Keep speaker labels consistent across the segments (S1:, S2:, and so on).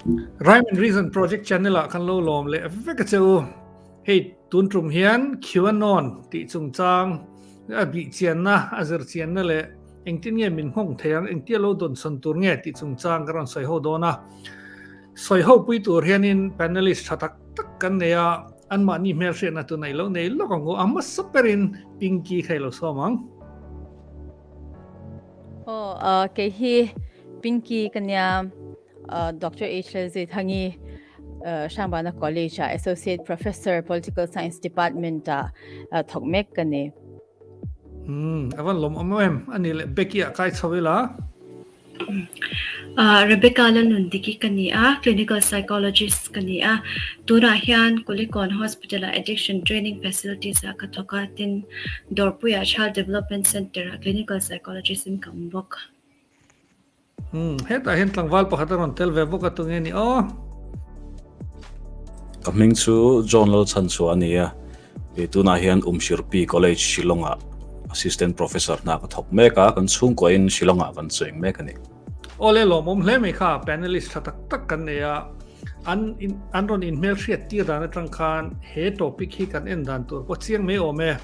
S1: Rhyme and Reason Project channel ah kan lo lawm leh vek a che u. Hei tun tum hian QAnon tih chungchang a bih chianna, a zir chianna leh engtin nge min nghawng thei ang, engtia lo dawnsawn tur nge tih chungchang ka rawn sawi ho dawn a. Sawi ho pui tur hianin panelist tha tak tak kan nei a, anmahni hmelhriatna tuna i lo nei lawk ang u, a hmasa berin Pinky kha i lo sawm ang.
S2: Aw, kei hi Pinky ka nia, Doctor H. Lalzithangi, Hrangbana College ah Associate Professor, Political Science Department ah thawk mek ka ni.
S1: Umm, a van lawm awm em? A nih leh Becky ah kai chho ila.
S3: Rebecca Lalnundiki ka ni a, Clinical Psychologist ka ni a. Tunah hian Kulikawn Hospital ah Addiction Training Facilities ah ka thawk a, tin Dawrpuiah Child Development Centre ah Clinical Psychologist in ka awm bawk.
S1: Umm, hetah hian tlangval pakhat a rawn tel ve bawk a, tunge ni aw?
S4: Ka hming chu John Lalchhanchhuah a ni a, tunah hian Umshirpi College Shillong-ah Assistant Professor hna ka thawk mek a, kan chhungkuahin Shillong-ah kan cheng mek a ni.
S1: Awle lawmawm hle mai kha, panelist tha tak tak kan nei a, an an rawn inhmelhriat tir dan atang khan he topic hi kan en dan tur pawh chiang mai awm e.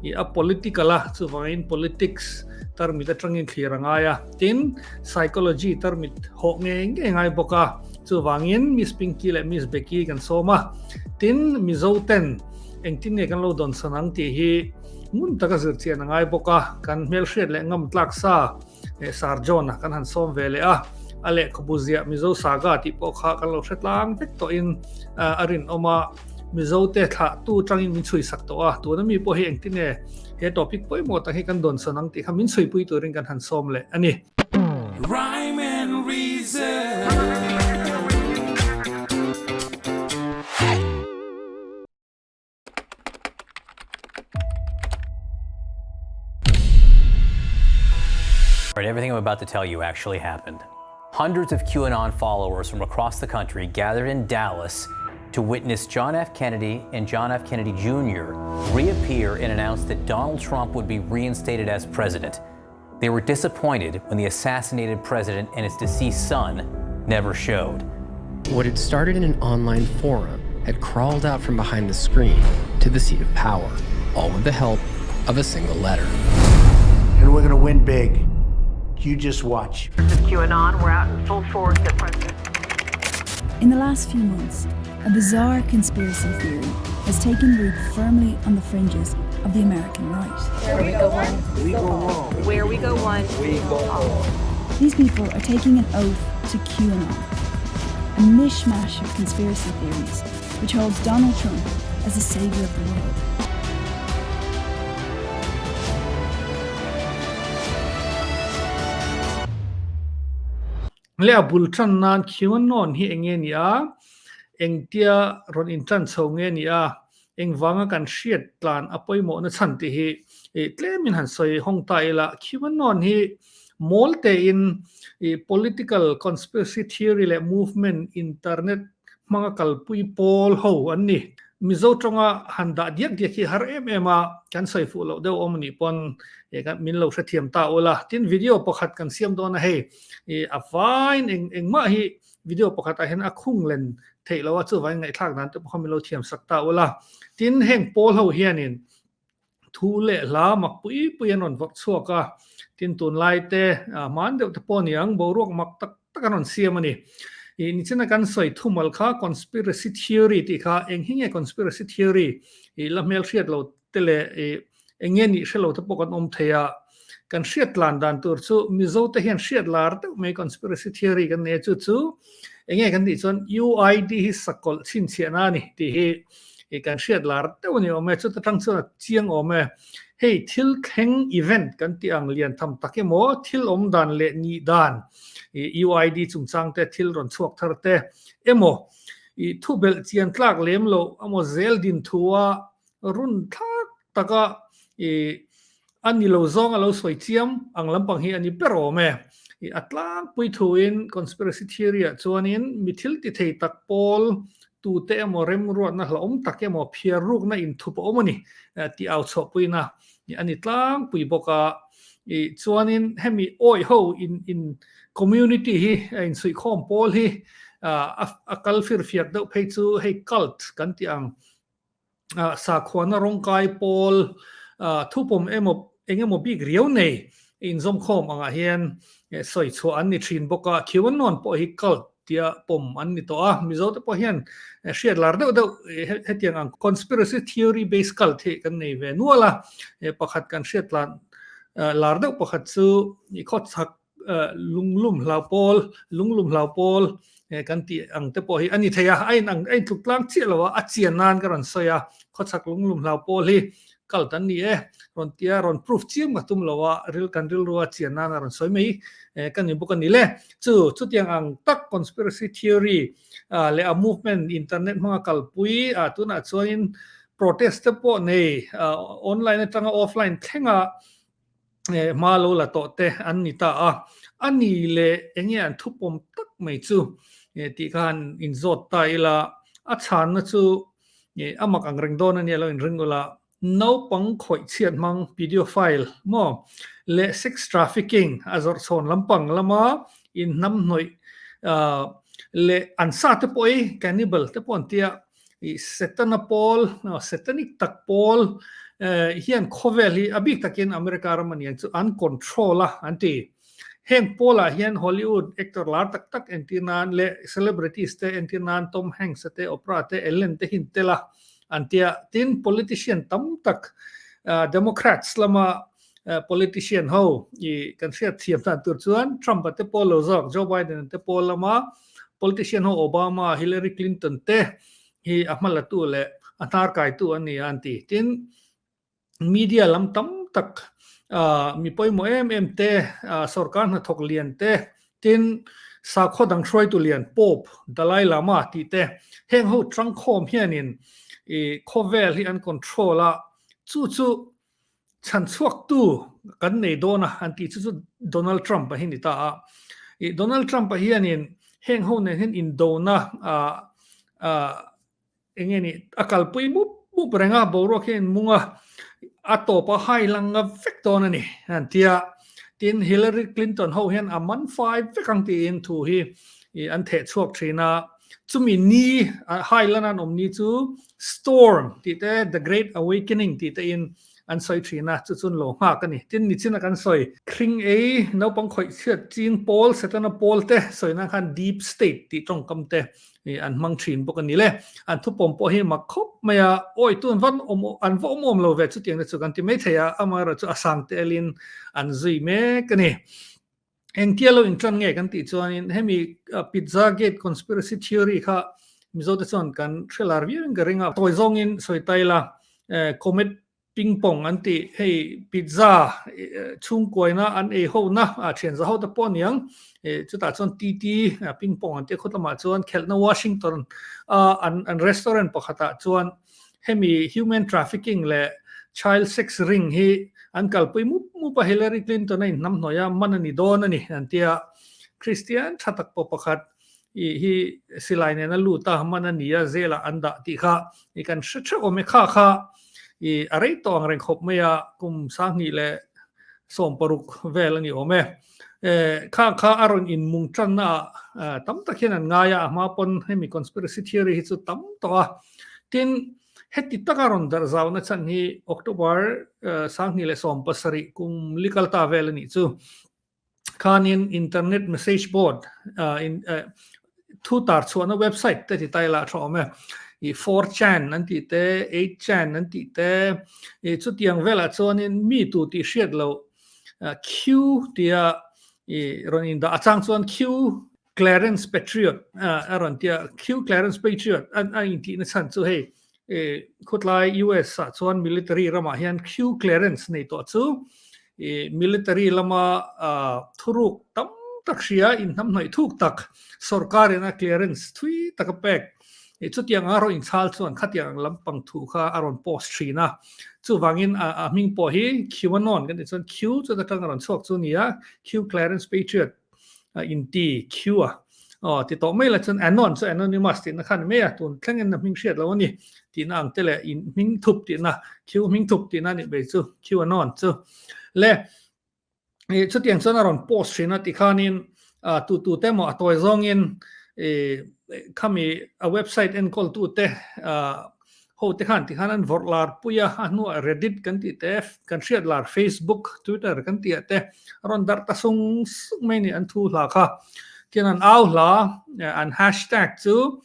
S1: I a political a, chuvangin politics tarmit atangin thlir a ngai a, tin psychology tarmit hawh ngei ngei ngai bawk a, chuvangin Miss Pinky leh Miss Becky kan sawm a, tin Mizo ten engtin nge kan lo dawn san ang tih hi ngun taka zir chian a ngai bawk a, kan hmelhriat leh ngam tlak sa Sir John-a kan han sawm ve leh a, a lehkhabu ziah Mizo Saga tih pawh kha kan lo hre tlang vek tawhin a rinawm a, Mizote thlahtu tangin min chhui sak tawh a, tuna mi pawh hi engtin nge he topic pawimawh tak hi kan dawn sawn ang tih kha min chhuipui turin kan han sawm leh a ni.
S5: Rhyme and Reason.
S6: Right, everything I'm about to tell you actually happened. Hundreds of QAnon followers from across the country gathered in Dallas to witness John F. Kennedy and John F. Kennedy Jr. reappear and announce that Donald Trump would be reinstated as president. They were disappointed when the assassinated president and his deceased son never showed.
S7: What had started in an online forum had crawled out from behind the screen to the seat of power, all with the help of a single letter.
S8: And we're going to win big. You just watch.
S9: QAnon, we're out in full force at President.
S10: In the last few months, a bizarre conspiracy theory has taken root firmly on the fringes of the American right.
S11: Where we go one, we go all. Where we go one, we go all.
S10: These people are taking an oath to QAnon, a mishmash of conspiracy theories which holds Donald Trump as the savior of the world.
S1: Le a bul tan nan QAnon hi enge ni a, engtia rawn intan chho nge ni a, engvanga kan hriat tlan a pawimawhna chhan tih hi tlemin han sawi hawng ta ila, QAnon hi mawl tein political conspiracy theory leh movement internet hmanga kalpui pawl ho an ni. Mizo tawnga han dah diak diak hi har em em a, kan sawi fuh loh deuh awm anih pawn min lo hrethiam ta ula. Tin video pakhat kan siam dawn a hei, a vain eng engmah hi video pakhatah hian a khung len theih loh a, chuvangin ngaihthlak dan te pawh kha min lo thiam sak ta ula. Tin heng pawl ho hianin thu leh hla mak pui pui an rawn vawrh chhuak a, tin tunlai te hman deuh te pawh a ni ang, boruak mak tak tak an rawn siam a ni. Ih nichina kan sawi thumal kha conspiracy theory tih kha eng hi nge conspiracy theory ih la hmel hriat lo te leh ih eng nge nih hre lo te pawh kan awm thei a, kan hriat tlan dan tur chu Mizo te hian hriat lar deuh mai conspiracy theory kan nei a chu chu eng nge kan tih chuan UID hi sakawlh chhinchhiahna a ni tih hi I kan hriat lar deuh a ni awm e, chuta tang chuan a chiang awm e. Hei thil thleng event kan tih ang lian tham tak emaw thil awm dan leh nih dan i UID chungchang te thil rawn chhuak thar te emaw i thu belh chian tlak lem loh emaw zel din thua run thlak taka i A ni lo zawng a lo sawi chiam ang lampang hi a ni ber awm e. I a tlangpui thuin conspiracy theory ah chuanin mi thil ti thei tak pawl tute emaw remruatna hlauhawm tak emaw phiar rukna inthup a awm a ni tih au chhuahpuina a ni tlangpui bawk a. I chuanin hemi awih ho in in community hi a insuihkhawm pawl hi A kal firfiak deuh phei chu hei cult kan tih ang sakhuana rawngkai pawl thupawm emaw eng emaw bik riau nei inzawmkhawm angah hian sawi chhuah an ni thin bawk a. QAnon pawh hi cult tia pawm an ni tawh a, Mizote pawh hian hriat lar deuh deuh hetiang ang conspiracy theory based cult hi kan nei ve nual a, pakhat kan hriat lar deuh pakhat chu khawchhak lunglum hlau pawl, lunglum hlau pawl kan tih ang te pawh hi a ni thei a, a in ang a intluk tlang chiah lo a, a chian nan ka rawn sawi a, khawchhak lunglum hlau pawl hi cult an ni e, rawn tia rawn proof chiam ka tum lo a, ril kan rilru a chian nan a rawn sawi mai ka ni bawk a ni le. Chu chutiang ang tak conspiracy theory leh a movement internet hmanga kalpui tunah chuanin protest te pawh nei online atanga offline thlenga hma lo la tawh te an ni ta a, a ni leh eng nge an thupawm tak mai chu tih khan inzawt ta ila, a chhanna chu a mak ang reng dawn a nia lo inring ula, naupang khawih chhiat hmang pedophile maw leh sex trafficking a zawrh chhawn lampang lama inhnamhnawih leh an sa te pawh hi cannibal te pawh an tia I Setana pawl, Setanic tak pawl hian khawvel hi a bik takin America ram a ni ang chu an control a an ti. Heng pawlah hian Hollywood actor lar tak tak entir nan leh celebrities te entir nan Tom Hanks te, Oprah te, Ellen te hi an tel a an ti a. Tin, politician tam tak Democrats lama politician ho i kan hriat thiam dan tur chuan Trump a te pawl lo zawk Joe Biden te pawl lama politician ho Obama, Hillary Clinton te hi a hmalatu leh a hnar kaitu an ni a an ti. Tin, media lam tam tak mi pawimawh em em te, sorkar hnathawk lian te, tin sakhaw dang hruaitu lian Pope, Dalai Lama tih te, heng ho tangkhawm hianin i khawvel hi an control a, chu chu Chhan chhuaktu kan nei dawn a an tih chu chu Donald Trump a hi ni ta a. I Donald Trump a hianin heng ho nen hian indona a a eng nge ni a kalpui mup mup reng a, boruak hian mung a, a tawp a hai lang a vek dawn a ni an ti a. Tin, Hillary Clinton ho hian a man fai vek ang tiin thu hi an theh chhuak thin a. Chumi ni Highland an awm ni chu Storm tih te, The Great Awakening tih te in an sawi thin a, chu chun lo nghak a ni. Tin, nichina kan sawi Khring ei, naupang khawih chhiat ching pawl, Setana pawl te sawi nan khan Deep State tih tawngkam te an hmang thin bawk a ni le. An thupawm pawh hi mak khawp mai a, awi tun van awm an va awm awm lo ve chutiang te chu kan ti mai thei a, amaherawhchu a sang telin an zui mek a ni. Engtia lo intan nge kan tih chuanin hemi Pizza Gate conspiracy theory kha Mizote chuan kan hre lar viauin ka ring a, tawi zawngin sawi ta ila Comet Ping Pong an tih hei pizza chhungkuaina an ei hona thian za ho te pawh aniang chutah chuan TT Ping Pong an tih khawt lamah chuan khelhna Washington a an restaurant pakhatah chuan Hemi human trafficking leh child sex ring hi an kalpui mup mup a, Hillary Clinton a inhnamhnawih a, man a ni dawn a ni an ti a. Christian tha tak pawh pakhat i hi silai nen a lut a, man a ni a, zelah an dah tih kha i kan hre theuh awm e. Kha kha i a rei tawh ang reng khawp mai a, kum 2016 vel a ni awm e. Kha kha a rawn inmung tanna ah tam tak hian an ngai a, a hma pawn hemi conspiracy theory hi chu tam tawh a. Tin, heti taka rawn darh zauna chhan hi October 2017 kum li kal ta vel a nih chu. Khanin internet message board thu tar chhuahna website te ti ta ila a tha awm e. I 4chan an tih te, 8chan an tih te, i chutiang velah chuanin mi tu tih hriat loh Q tia i rawn indah a chang chuan Q Clarence Patriot a rawn tia Q Clarence Patriot a intihna chhan chu hei khawtlai US ah chuan military ramah hian Q Clarence nei tawh chu i military lama thuruk tam tak hria inhnamhnawih thuk tak sorkarin a clearance thui tak a pek I chutiang a rawn inchhal chuan khatiang ang lampang thu kha a rawn post thin a. Chuvangin a hming pawh hi QAnon kan tih chuan Q chu atang a rawn chhuak chu a ni a, Q Clarence Patriot inti Q a. Aw ti tawh mai la chuan Anon chu Anonymous tihna kha a ni mai a, tun thlengin a hming hriat lo a ni tihna ang te leh in hming thup tihna Q hming thup tihna a nih mai chu QAnon chu. Le chutiang chuan a rawn post thin a tikhanin tu tu te maw a tawi zawngin i. Khami a website enkawltute ho te khan tikhan an vawrh lar pui a, a hnuah Reddit kan tih te, kan hriat lar Facebook, Twitter kan tih ah te a rawn darh ta sung sung mai a ni an thu hla kha. Tian an au hla, an hashtag chu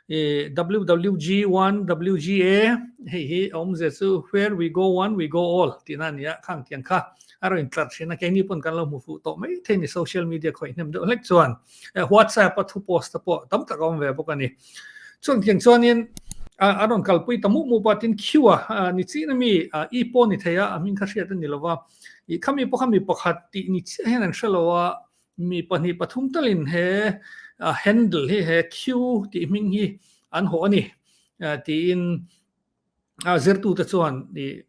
S1: WWG1WGA hei hi a awmzia chu Where we go one, we go all tihna a ni a, khang tiang kha a rawn intlar thin a, keini pawn kan lo hmu fuh tawh mai thei a ni social media khawih hnem deuh hlek chuan. WhatsApp a thu post te pawh tam tak a awm ve bawk a ni. Chuan tiang chuanin a rawn kalpui ta mup mup a, tin Q a ni chin a mi i pawh ni thei a, a hming kha hriat a ni lo va. I khami pawh kha mi pakhat tih ni chiah hian an hre lo a, mi pahnih pathum talin he handle hi he Q tih hming hi an hawh a ni tiin a zirtute chuan i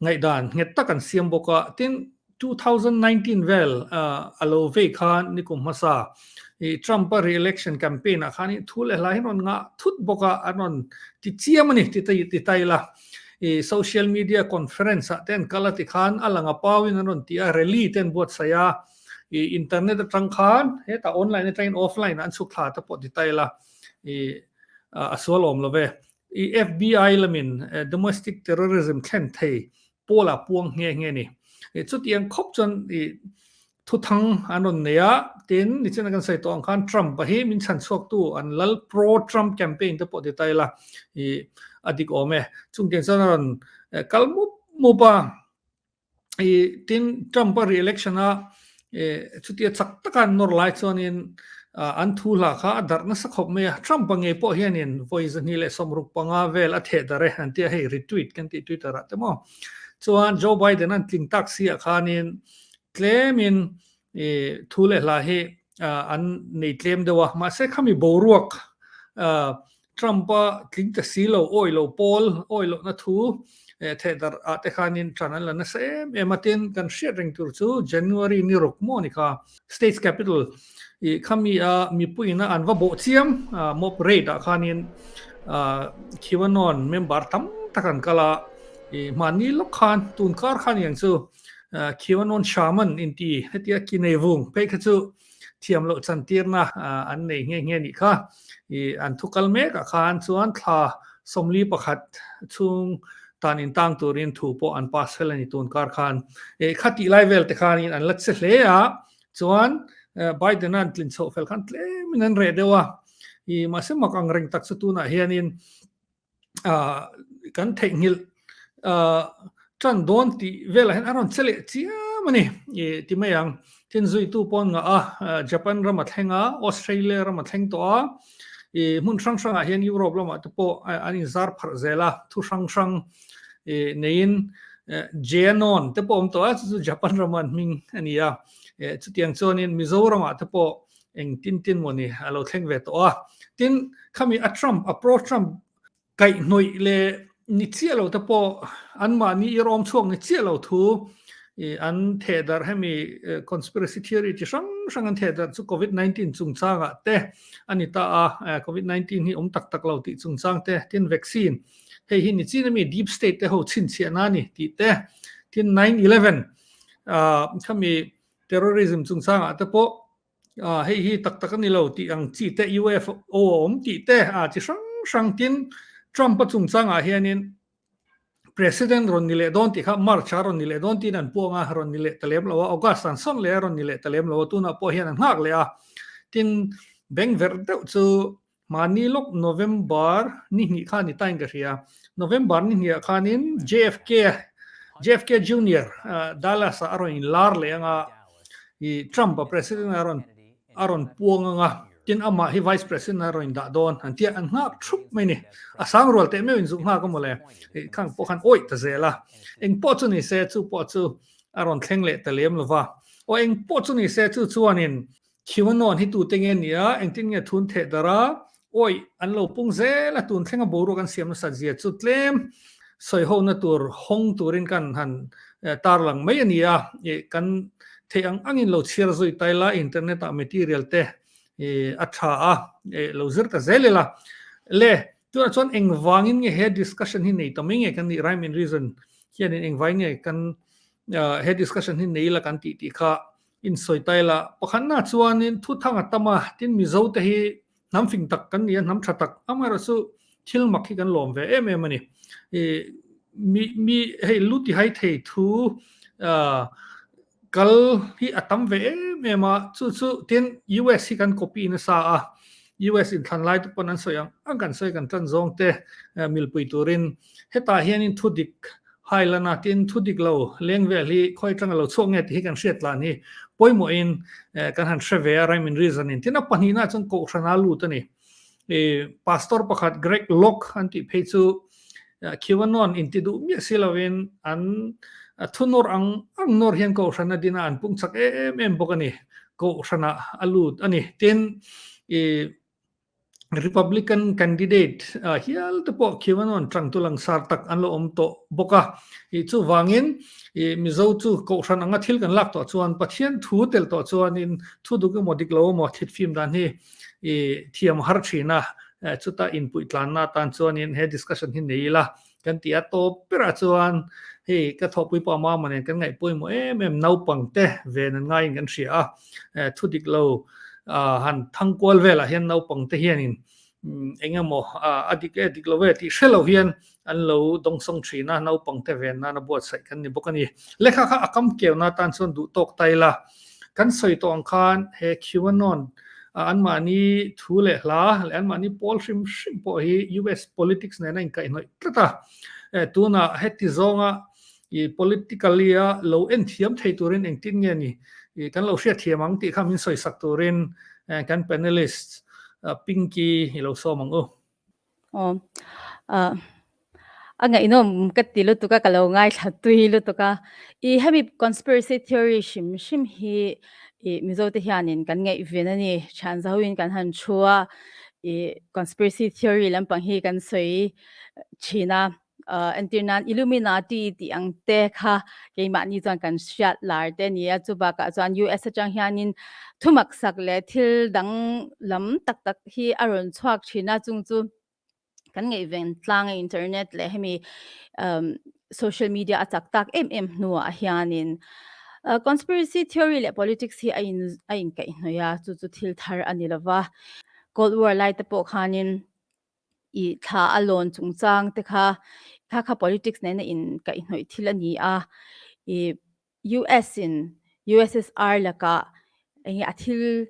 S1: ngaihdan nghet tak an siam bawk a. Tin, 2019 vel a lo vei khan nikum hmasa i Trump-a re-election campaign ah khan i thu leh hlai hi an rawn ngah thut bawk a, an rawn ti chiam a ni ti ti ta ila. I social media conference ah te an kal a ti khan a lang a pau in an rawn ti a, rally te an buatsaih a, i internet atang khan hetah online atangin offline ah an chhuk thla te pawh ti ta ila i a sual awm lo ve. I FBI lamin domestic terrorism thlen thei pawl ah puang nghe nghe ni. Chutiang khawp chuan i thuthang an rawn nei a, tin nichina kan sawi tawh ang khan Trump a hi min chhan chhuaktu an lal pro-Trump campaign te pawh ti ta ila i a dik awm e. Chungtiang chuan a rawn kal mup mup a. I tin Trump a re-election a chutia chak taka an nawr lai chuanin an thu hla kha a darh nasa khawp mai a. Trump a ngei pawh hianin vawi 265 vel a theh darh e an tia hei retweet kan tih Twitter ah te maw. Chuan Joe Biden an tling tak si ah khanin tlemin thu leh hla hi an nei tlem deuh a. Mahse khami boruak Trump-a tling ta si lo, awi lo pawl, awi lohna thu thehdarh ah te khanin ṭan an la nasa em em a, tin kan hriat reng tur chu January ni ruk maw ni kha States Capitol i khami a mipuiin a an va bawh chiam mob raid ah khanin QAnon member tam tak an kal a, i hmanni lawk khan tun kar khan iang chu QAnon shaman inti hetia ki nei vung phei kha chu thiam loh chantirna an nei nghe nghe nih kha. I an thu kal mek ah khan chuan thla 41 chhung tan in tang turin thu pawh an pass fel a ni tun kar khan. I kha tih lai vel te khanin an la che hle a, chuan Biden a an tlin chhoh fel khan tlemin an reh deuh a. I mahse mak ang reng tak chu tunah hianin kan theihnghilh tan dawn tih velah hian a rawn che leh chiam a ni i ti mai ang. Tin zuitu pawh an ngah a, Japan ram a thleng a, Australia ram a thleng tawh a, i hmun hrang hrangah hian Europe lamah te pawh an inzar pharh zel a, thu hrang hrang i neiin Jeanon te pawh a awm tawh a, chu chu Japan rama an hming a ni a, chutiang chuanin Mizoramah te pawh eng tin tin maw ni a lo thleng ve tawh a. Tin, khami a Trump, a pro-Trump kaihhnawih leh ni chiah lo te pawh anmahni irawm chhuak ni chiah lo thu an thehdarh hemi conspiracy theory chi hrang hrang an thehdarh chu Covid 19 chungchangah te a ni ta a, Covid 19 hi awm tak tak lo tih chungchang te, tin vaccine hei hi ni chin ami deep state te ho chhinchhiahna a ni tih te, tin 9/11 khami Terrorism chungchangah te pawh hei hi tak tak a ni lo tih ang chi te UFO a awm tih te chi hrang hrang tin Trump-a chungchangah hianin President rawn ni leh dawn tih kha March-a rawn ni leh dawn tiin an puang a, rawn ni leh ta lem lo a, August an sawn leh a rawn ni leh ta lem lo a, tunah pawh hian an nghak leh a. Tin, beng verh deuh chu Mahni lawk November ni hnih kha ni tain ka hria. November ni hnih ah khanin JFK, JFK Junior, Dallas ah a rawn inlar leh anga i Trump a President a rawn a rawn puang anga tin amah hi Vice President a rawn indah dawn an tia an nghak thup mai ni. A sang rual teh meuh in zuk nghak a mawle. I khang pawh khan awih ta zel a. Eng pawh chu ni se chu pawh chu a rawn thleng leh ta lem lova. Aw eng pawh chu ni se chu chuanin QAnon hi tute nge nia, engtin nge thun theh darh a, awih an lo pung zel a, tun thlenga boruak an siam nasat zia chu tlem sawihona tur hawng turin kan han tarlang mai a ni a, kan theih ang angin lo chhiar zui ta ila, internet ah material te a tha a, lo zir ta zel ila. Le, tunah chuan engvangin nge he discussion hi nei ta mai nge kan nih, rhyme and reason hianin engvangin nge kan he discussion hi nei ila kan tih tih kha Insawi ta ila, pakhatna chuanin thuthang a tam a, tin Mizote hi Hnam fing tak kan ni a, hnam tha tak. Amaherawhchu thil mak hi kan lawm ve em em a ni. Mi mi hei lu ti hai thei thu kal hi a tam ve em em a, chu chu tin US hi kan copy nasa a, US inthlan lai te pawn an sawi ang ang kan sawi kan tan zawng te milpui turin hetah hianin thu dik hai lana tin thu dik lo leng vel hi khawi atanga lo chhuak nge tih hi kan hriat tlan hi pawimawhin kan han hre ve a rhyme and reason in tin a pahnihna chuan kohhrana lut a ni. Pastor pakhat Greg Locke an tih phei chu QAnon inti duh miah si lovin an thu nawr ang ang nawr hian kohhrana dina an pung chak em em bawk a ni. Kohhranah a lut a ni. Tin, Republican candidate hial te pawh QAnon tangtu langsar tak an lo awm tawh bawk a. Chuvangin Mizo chu kohhran anga thil kan lak tawh chuan Pathian thu tel tawh chuanin thu duk emaw dik lo emaw thitfim dan hi i thiam har thin a, chuta inpuih tlanna atan chuanin he discussion hi nei ila kan ti a, tawp berah chuan hei ka thawhpui pawh mama nen kan ngaih pawimawh em em naupangte ven an ngaiin kan hria a, thu dik lo han thang kual velah hian naupangte hianin eng emaw a dik e dik lo e tih hre lo hian an lo dawngsawng thin a, naupangte ven nana buatsaih kan ni bawk a ni. Lehkha kha a kam keuna atan chuan duh tawk ta ila, kan sawi tawh ang khan he QAnon anmahni thu leh hla leh anmahni pawl hrim hrim pawh hi US politics nena inkaihhnawih tlat a, tunah heti zawnga i politically a lo en thiam thei turin engtin nge ni kan lo hriat thiam ang tih kha min sawisak turin kan panelist Pinky i lo sawm ang u.
S2: Aw, a ngaihnawm ka ti lutuk a, ka lo ngaithla tui lutuk a. I hemi conspiracy theory hrim hrim hi i Mizo te hianin kan ngaihven a ni. Thian zahoin kan han thu a, i conspiracy theory lampang hi kan sawi thin a. Entir nan Illuminati tih ang te kha keimahni chuan kan hriat lar te a ni a, chu bakah chuan US atang hianin thumaksak leh thil dang lam tak tak hi a rawn chhuak thin a, chung chu kan ngaihven tlang a internet leh hemi social media a chak tak em em hnuah hianin conspiracy theory leh politics hi a in a inkaihhnawih a, chu chu thil thar a ni lova. Cold War lai te pawh khanin i thla a lawn chungchang te kha kha kha politics nena in kaihhnawih thil a ni a, i US in USSR lakah enge a thil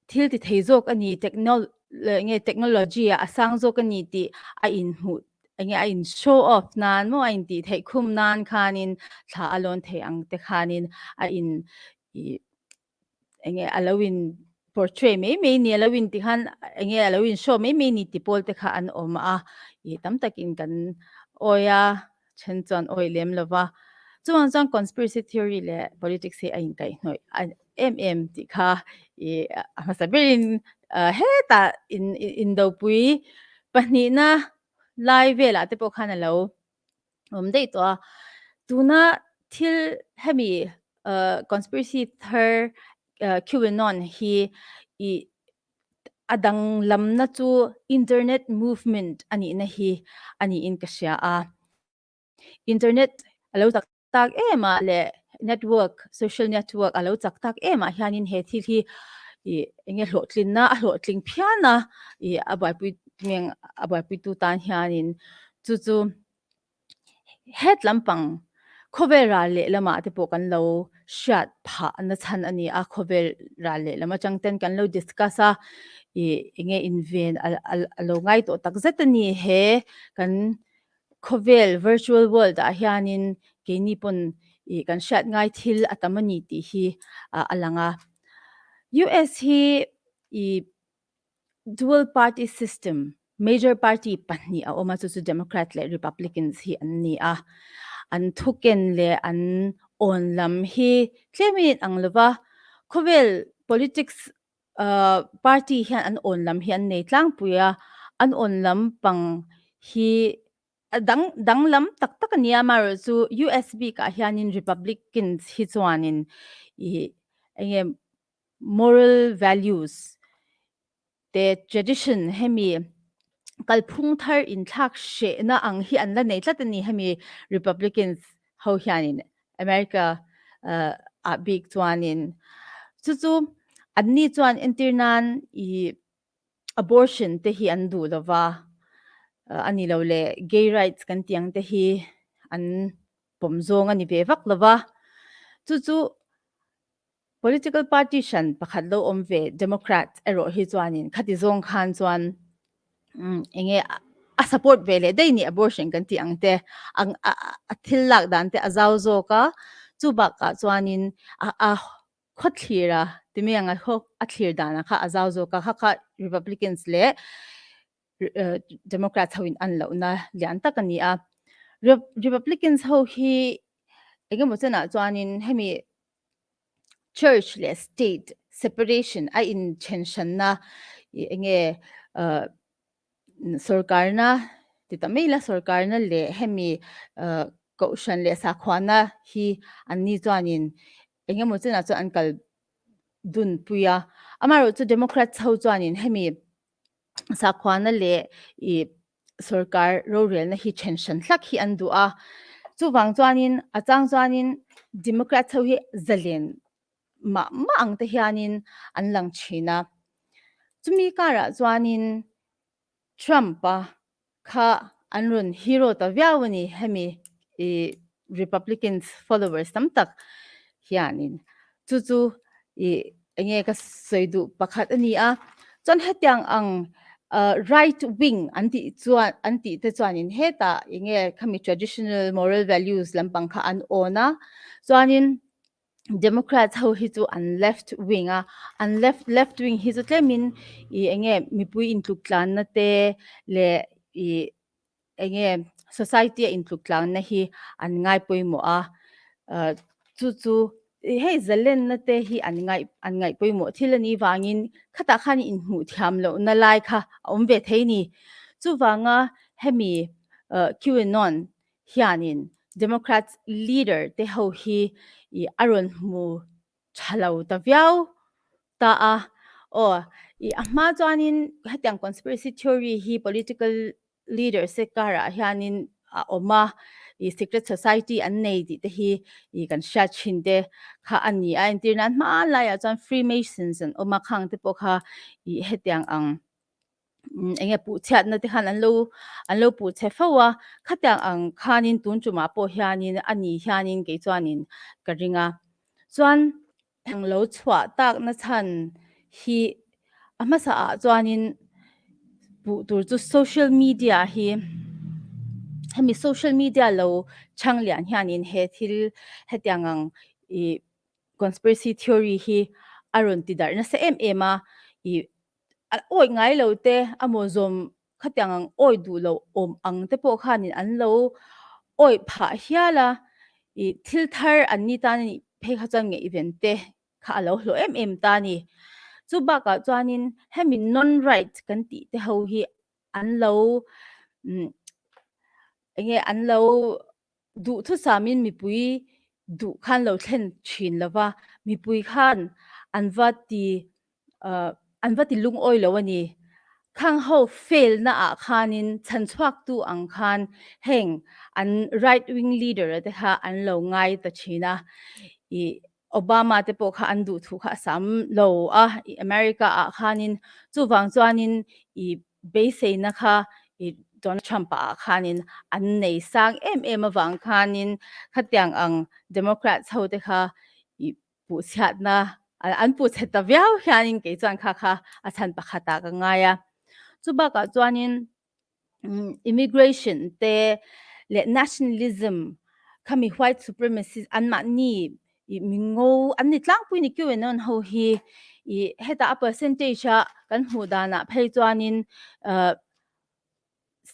S2: thil ti thei zawk a ni techno enge technology ah a sang zawk a ni tih a inhmuh enge a in show off nan maw a intih theih khum nan khanin thla a lawn thei ang te khanin a in i enge a lo in portray mai mai ni a lo in ti khan enge a lo in show mai mai ni ti pawl te kha an awm a i tam takin kan awi a then chuan awi lem lova chuan chuan conspiracy theory leh politics hi a inkaihhnawih a em em tih kha i a hmasa berin hetah in indopui pahnihna lai velah te pawh khan a lo awm daih tawh a, tuna thil hemi conspiracy thar QAnon hi i a danglamna chu internet movement a nihna hi a niin ka hria a, internet a lo chak tak em a leh network social network a lo chak tak em ah hianin he thil hi i enge hlawhtlinna a hlawhtling phian a i a buaipui a buaipuitu tan hianin Chu chu het lampang khawvel ral leh lamah te pawh kan lo hriat phah na chhan a ni a, khawvel ral leh lam atang ten kan lo discuss a, ih enge inven a lo ngai tawh tak zet a ni he kan khawvel virtual world ah hianin keini pawn ih kan hriat ngai thil a tam a ni tih hi a lang a. US hi ih Dual party system, major party pahnih a awm a, chu chu Democrat leh Republicans hi an ni a. An thuken leh an awn lam hi tlemin in ang lova, khawvel politics party hian an awn lam hi an nei tlangpui a, an awn lam pang hi a dang danglam tak tak a ni a, amaherawh chu US bikah hianin Republicans hi chuanin ih eng nge moral values te tradition hemi kalphung thar inthlak hrehna ang hi an la nei tlat a ni hemi Republicans ho hianin America ah bik chuanin chu chu anni chuan entir nan ih. abortion te hi an duh lova, a ni lo le gay rights kan tih ang te hi an pawm zawng a ni ve vak lova. Chu chu political party hran pakhat lo awm ve Democrat erawh hi chuanin khati zawng khan chuan eng nge a support ve leh daih ni abortion kan tih ang te a thil lak dan te a zau zawk a, chu bakah chuanin a khaw thlir a timi anga khaw a thlir danah kha a zau zawk a, kha kha Republicans leh Democrats ho in an lohna lian tak a ni a. Republicans ho hi engemaw chenah chuanin hemi church leh state separation a inthen hranna enge sorkarna ti ta mai ila sorkarna leh hemi kohhran leh sakhuana hi anni chuanin engemaw chenah chuan an kal dun pui a. Amaherawhchu Democrats ho chuanin hemi sakhuana leh ih sorkar rorelna hi then hran hlak hi an duh a. Chuvang chuanin a chang chuanin Democrats ho hi zalen mah mah ang te hianin an lang thin a. Chumi karah chuanin Trump-a kha an rawn hero ta viau a ni hemi ih Republicans followers tam tak hianin chu chu ih eng nge ka sawi duh pakhat a ni a. Chuan hetiang ang ah right wing an tih chuan an tih te chuanin hetah eng nge khami traditional moral values lampang kha an awn a chuanin Democrats ho hi chu an left wing a, an left left wing hi chu tlemin ih eng nge mipui intluk tlanna te leh ih eng nge society a intluk tlanna hi an ngai pawimawh a, ah chu chu hei zalenna te hi an ngaih an ngaih pawimawh thil a nih vangin khatah khan inhmuh thiam lohna lai kha a awm ve thei a ni. Chuvanga hemi ah QAnon hianin Democrats leader te ho hi ih a rawn hmu tha lo ta viau ta a. Aw, ih a hma chuanin hetiang conspiracy theory hi political leaders te karah hianin a awm a, ih secret society an nei tih te hi ih kan hriat thin te kha a ni a. Entir nan hmanlaiah chuan Freemasons an awm a, khang te pawh kha ih hetiang ang eng nge puh chhiatna te khan an lo an lo puh chhe fo a, khatiang ang khanin tun tumah pawh hianin a ni hianin kei chuanin ka ring a. Chuan eng lo chhuah takna chhan hi a hmasa ah chuanin puh tur chu social media hi hemi social media lo chhang lian hianin he thil hetiang ang ih conspiracy theory hi a rawn ti darh nasa em em a ih A awi ngai lo te a maw zawm khatiang ang awi duh loh awm ang te pawh khanin an lo awi phah hial a, ih thil thar an ni tan a nih phei kha chuan ngaihven te kha a lo hlawh em em ta a ni. Chu bakah chuanin hemi non-right kan tih te ho hi an lo eng nge an lo Duhthusamin mipui duh khan lo thlen thin lo va, mipui khan an va ti an va ti lungawi lo a ni. Khang ho fail na ah khanin chhan chhuaktu ang khan heng an right wing leader a te kha an lo ngai ta thin a. Ih Obama te pawh kha an duh thu kha a sam lo a America ah khanin chuvang chuanin ih beiseina kha ih Donald Trump ah khanin an nei sang em em avang khanin khatiang ang Democrats ho te kha ih puh chhiatna an puh chhe ta viau hianin kei chuan kha kha a chhan pakhat ah ka ngai a. Chubakah chuanin immigration te leh nationalism khami white supremacy anmahni ih mingo an ni tlangpui ni QAnon ho hi ih heta a percentage a kan hmuh danah phei chuanin ah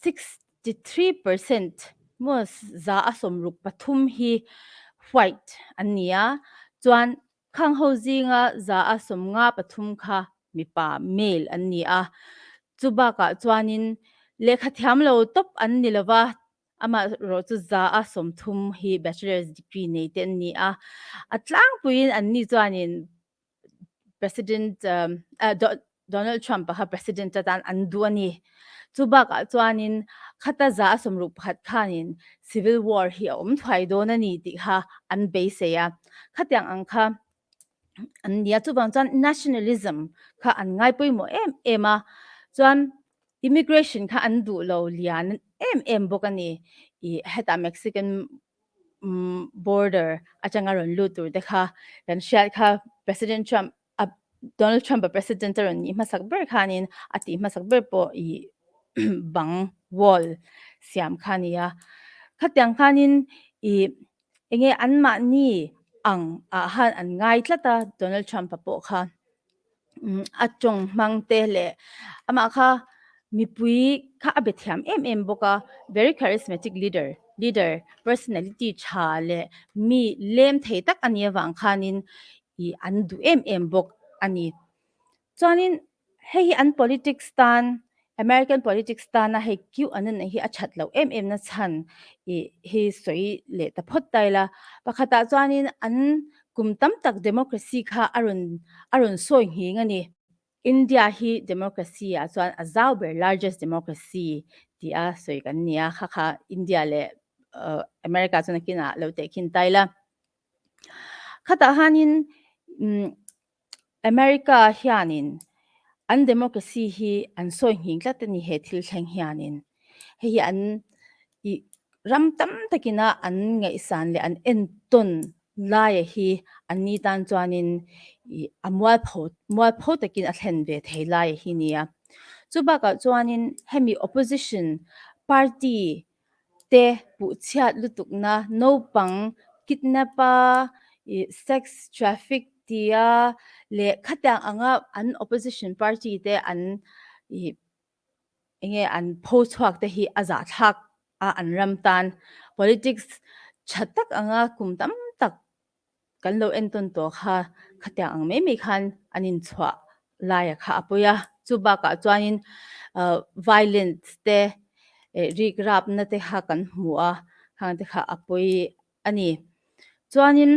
S2: 63% maw za a 63 hi white an ni a chuan Khang ho zinga 53 kha mipa, male, an ni a. Chu bakah chuanin lehkha thiam lo tawp an ni lo va, amaherawh chu 30 hi bachelor's degree nei te an ni a. A tlangpuiin an ni chuanin President Donald Trump-a kha President atan an duh a ni. Chu bakah chuanin khata 61 khanin Civil War hi a awm thuai dawn a ni tih kha an beisei a. Khatiang ang kha an ni a, chuvang chuan nationalism kha an ngai pawimawh em em a. Chuan immigration kha an duh lo lian em em bawk a ni. Ih hetah Mexican border atanga rawn lut tur te kha kan hriat kha President Trump a Donald Trump a president a rawn nih hmasak ber khanin a tih hmasak ber pawh ih bang wall siam kha a ni a. Khatiang khanin ih enge anmahni ang ah khan an ngai tlat a Donald Trump a pawh kha. A tawng hmang te leh amah kha mipui kha a be thiam em em bawk a, very charismatic leader leader personality tha leh mi lem thei tak a nih avang khanin ih an duh em em bawk a ni. Chuanin hei hi an politics tan American politics tana hei QAnon hi a that loh em em na chhan ih hi sawi leh ta phawt ta ila. Pakhatah chuanin an kum tam tak democracy kha a rawn a rawn sawi nghing a ni. India hi democracy ah chuan a zau ber largest democracy tih a sawi kan ni a, kha kha India leh America chuan a kinah lo tehkhin ta ila. Khatah hanin umm America hianin an democracy hi an sawi nghing tlat a ni he thil thleng hianin. Hei hi an ih ram tam takina an ngaihsan leh an entawn laia hi an ni tan chuanin ih a mualpho mualpho takin a thlen ve thei laia hi nia. Chu bakah chuanin hemi opposition party te puhchhiat lutukna naupang kidnap a, ih sex traffic tia leh khatiang anga an opposition party te an ih enge an pho chhuak te hi a zahthlak a an ram tan politics tha tak anga kum tam tak Kan lo entawn tawh kha khatiang ang mai mai khan an inchhuah laia kha a pawi a, chu bakah chuanin violence te rik rapna te kha kan hmu a, khang te kha a pawi a ni. Chuanin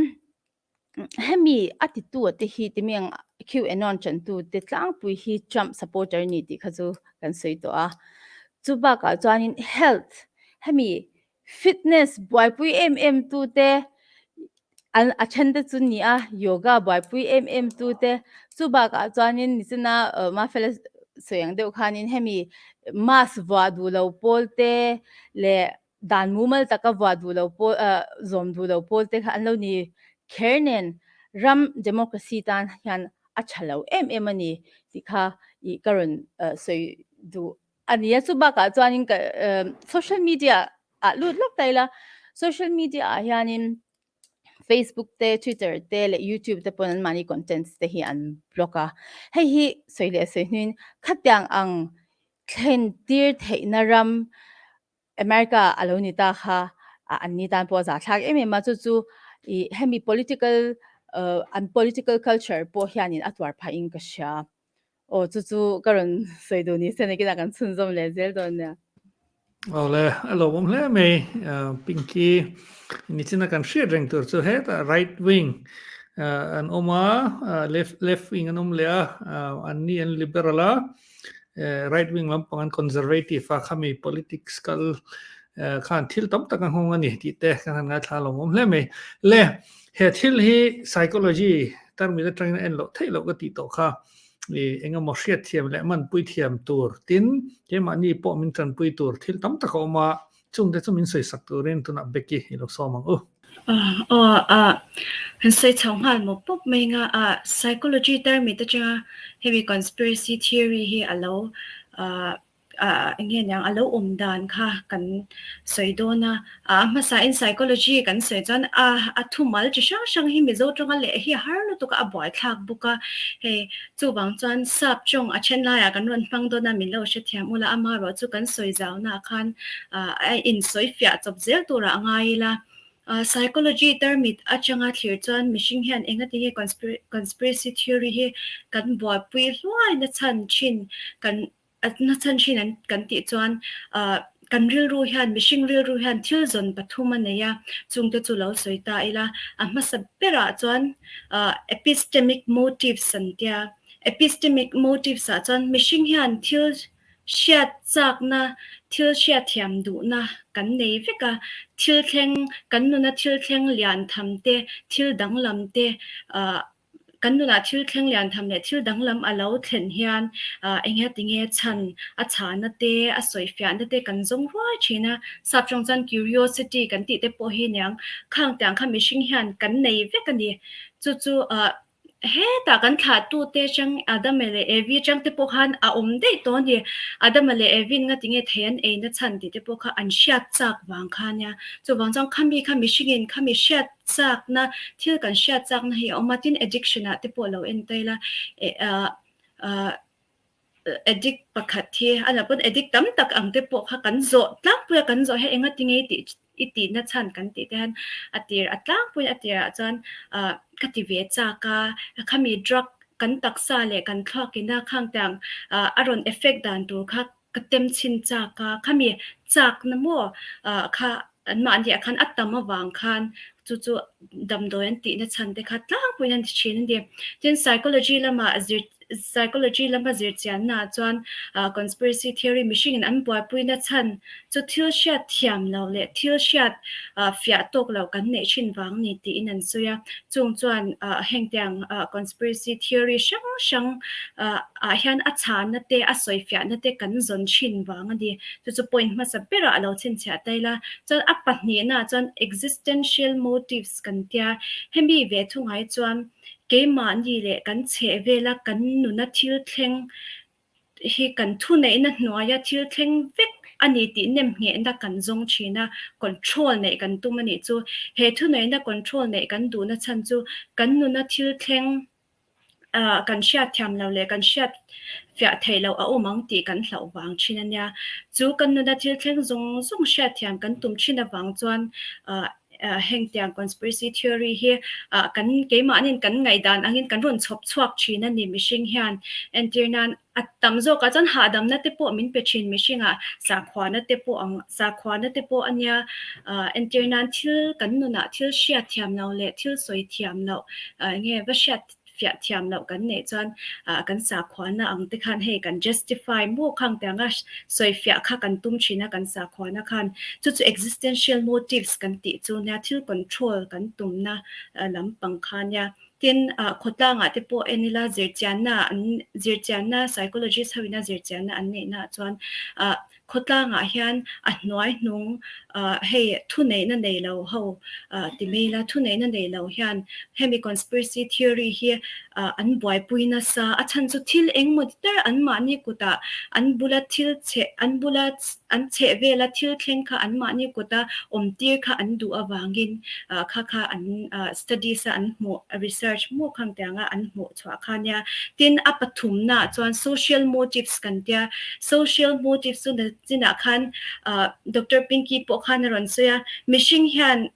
S2: hemi a titu te hi timiang QAnon tantu te tlangpui hi Trump supporter a ni tih kha chu kan sawi tawh a, chu bakah chuanin health hemi Fitness buaipui em em tu te an a then te chu ni a, yoga buaipui em em tu te chu bakah chuanin nichina Mafela sawi ang deuh khanin hemi mask vuah duh lo pawl te leh dan mumal taka vuah duh lo pawl ah zawm duh lo pawl te kha an lo ni kher nen ram democracy tan hian a tha lo em em a ni tih kha ih ka rawn sawi duh A ni a, chu bakah chuanin ka social media ah lut lawk ta ila, social media ah hianin Facebook te, Twitter te leh YouTube te pawn anmahni contents te hi an block a. Hei hi sawi leh sawi hnuin khatiang ang thlen tir theihna ram America a lo ni ta kha an ni tan pawh a zahthlak em em a, chu chu ih hemi political an political culture pawh hianin a tuar phahin ka hria. Aw chu chu ka rawn sawi duh ni se nakinah kan chhunzawm leh zel dawn nia.
S1: Aw le, a lawmawm hle mai Pinky. Nichina kan hriat reng tur chu hetah right wing an awm a, left left wing an awm leh a, an ni an liberal a, right wing lampang an conservative a, khami politics kal khan thil tam tak a nghawng a ni tih te kan han ngaithla a lawmawm hle mai. Le, he thil hi psychology termit atangin a en loh theih loh ka tih tawh kha. I engemaw hriat thiam leh manpui thiam tur tin keimahni pawh min tanpui tur thil tam tak a awm a, chungte chu min sawisak turin tunah Becky i lo sawm ang u.
S3: Aw ah han sawi chho nghal mawp mawp mai nga ah psychology termit atanga hemi conspiracy theory hi a lo ah ah eng nge niang a lo awm dan kha kan sawi dawn a, a hmasa in psychology kan sawi chuan a a thumal chi hrang hrang hi Mizo tawnga leh hi a har lutuk a a buaithlak bawk a, hei chuvang chuan sap tawng a then laiah kan rawn hmang dawn a min lo hrethiam ula amaherawh chu kan sawi zaunaah khan ah a insawi fiah chawp zel turah a ngai ila. Psychology termit atanga thlir chuan mihring hian engatinge conspiracy theory hi kan buaipui hluai na chhan thin kan A nachhan thin an kan tih chuan ah kan rilru hian mihring rilru hian thil zawn pathum a nei a, chungte chu lo sawi ta ila. A hmasa berah chuan ah epistemic motives an tia. Epistemic motives ah chuan mihring hian thil hriat chakna, thil hriatthiam duhna kan nei vek a. Thil thleng, kan nuna thil thleng lian tham te, thil danglam te ah. Kan nunah thil thleng lian tham leh thil danglam a lo thlen hian eng nge tinge chhan a chhahna te, a sawifiahna te kan zawng ruai thin a. Sap tawng chuan curiosity kan tih te pawh hi niang khang tiang kha mihring hian kan nei vek a ni. Chu chu hetah kan thlahtute atang Adama leh Evi atang te pawh khan a awm daih tawh a ni. Adama leh Evi'n nga tinge thei an ei na chhan tih te pawh kha an hriat chak vang kha a nia. Chuvang chuan khami kha mihringin khami hriat chakna thil kan hriat chakna hi a awm a, tin addiction ah te pawh lo en ta ila eh ah ah addict pakhat hi a lah pawn addict tam tak ang te pawh kha kan zawh tlangpui a kan zawh hi enga tinge i tih i tihna chhan kan tih te hian a tir a tlangpui a tirah chuan ah ka ti ve chak a khami drug kan taksa leh kan thluak ina khang tiang ah a rawn effect dan tur kha ka tem chhin chak a, khami chakna maw kha anmahni ah khan a tam avang khan chu chu damdawi an tihna chhan te kha tlangpuiin an ti thin a ni. Tin, psychology lama zir psychology lama zir chianna ah chuan conspiracy theory mihringin an buaipuina chhan chu thil hriat thiam lo leh thil hriat fiah tawk lo kan neih thin vang ni tiin an sawi a. Chung chuan hengtiang conspiracy theory hrang hrang ah hian a chhana te, a sawifiahna te kan zawn thin vang a ni. Chu chu point hmasa berah a lo chhinchhiah ta ila. Chuan a pahnihnaah chuan existential motives kan tia. Hemi ve thungai chuan keimahni leh kan chhehvela kan nuna thil thleng hi kan thuneihna hnuaia thil thleng vek a ni tih nemnghehna kan zawng thin a, control neih kan tum a nih chu. He thuneihna control neih kan duhna chhan chu kan nuna thil thleng ah kan hriat thiam lo leh kan hriat fiah theih loh a awm ang tih kan hlauh vang thin a nia. Chu kan nuna thil thleng zawng zawng hriat thiam kan tum thin avang chuan ah heng tiang conspiracy theory hi ah kan keimahniin kan ngaihdan angin kan rawn chhawp chhuak thin a ni mihring hian. Entir nan A tam zawkah chuan hahdamna te pawh min pe thin mihringah sakhuana te pawh ang sakhuana te pawh a nia. Entir nan thil kan nunah thil hriat thiam lo leh thil sawi thiam loh nge va hriat fiah thiam loh kan neih chuan kan sakhuana ang te khan hei kan justify maw khang tianga sawi fiah kha kan tum thin a kan sakhuana khan. Chu chu existential motives kan tih chu nia thil control kan tumna lampang kha nia. Tin, khawtlangah te pawh en ila zirchianna an zirchianna psychologist ho ina zirchianna an neihna ah chuan khawtlangah hian a hnuai hnung hei thuneihna nei lo ho ti mai ila thuneihna nei lo hian hemi conspiracy theory hi an buaipui nasa a chhan chu thil engemaw ti ber anmahni kutah an bula thil chhe an bula an chheh vela thil thleng kha anmahni kuta awm tir kha an duh avangin kha kha an studies a an hmuh research hmuh khang tianga an hmuh chhuah kha nia. Tin, a pathumnaah chuan social motives kan tia, social motives chu nachinah khan Doctor Pinky pawh khan a rawn sawi a, mihring hian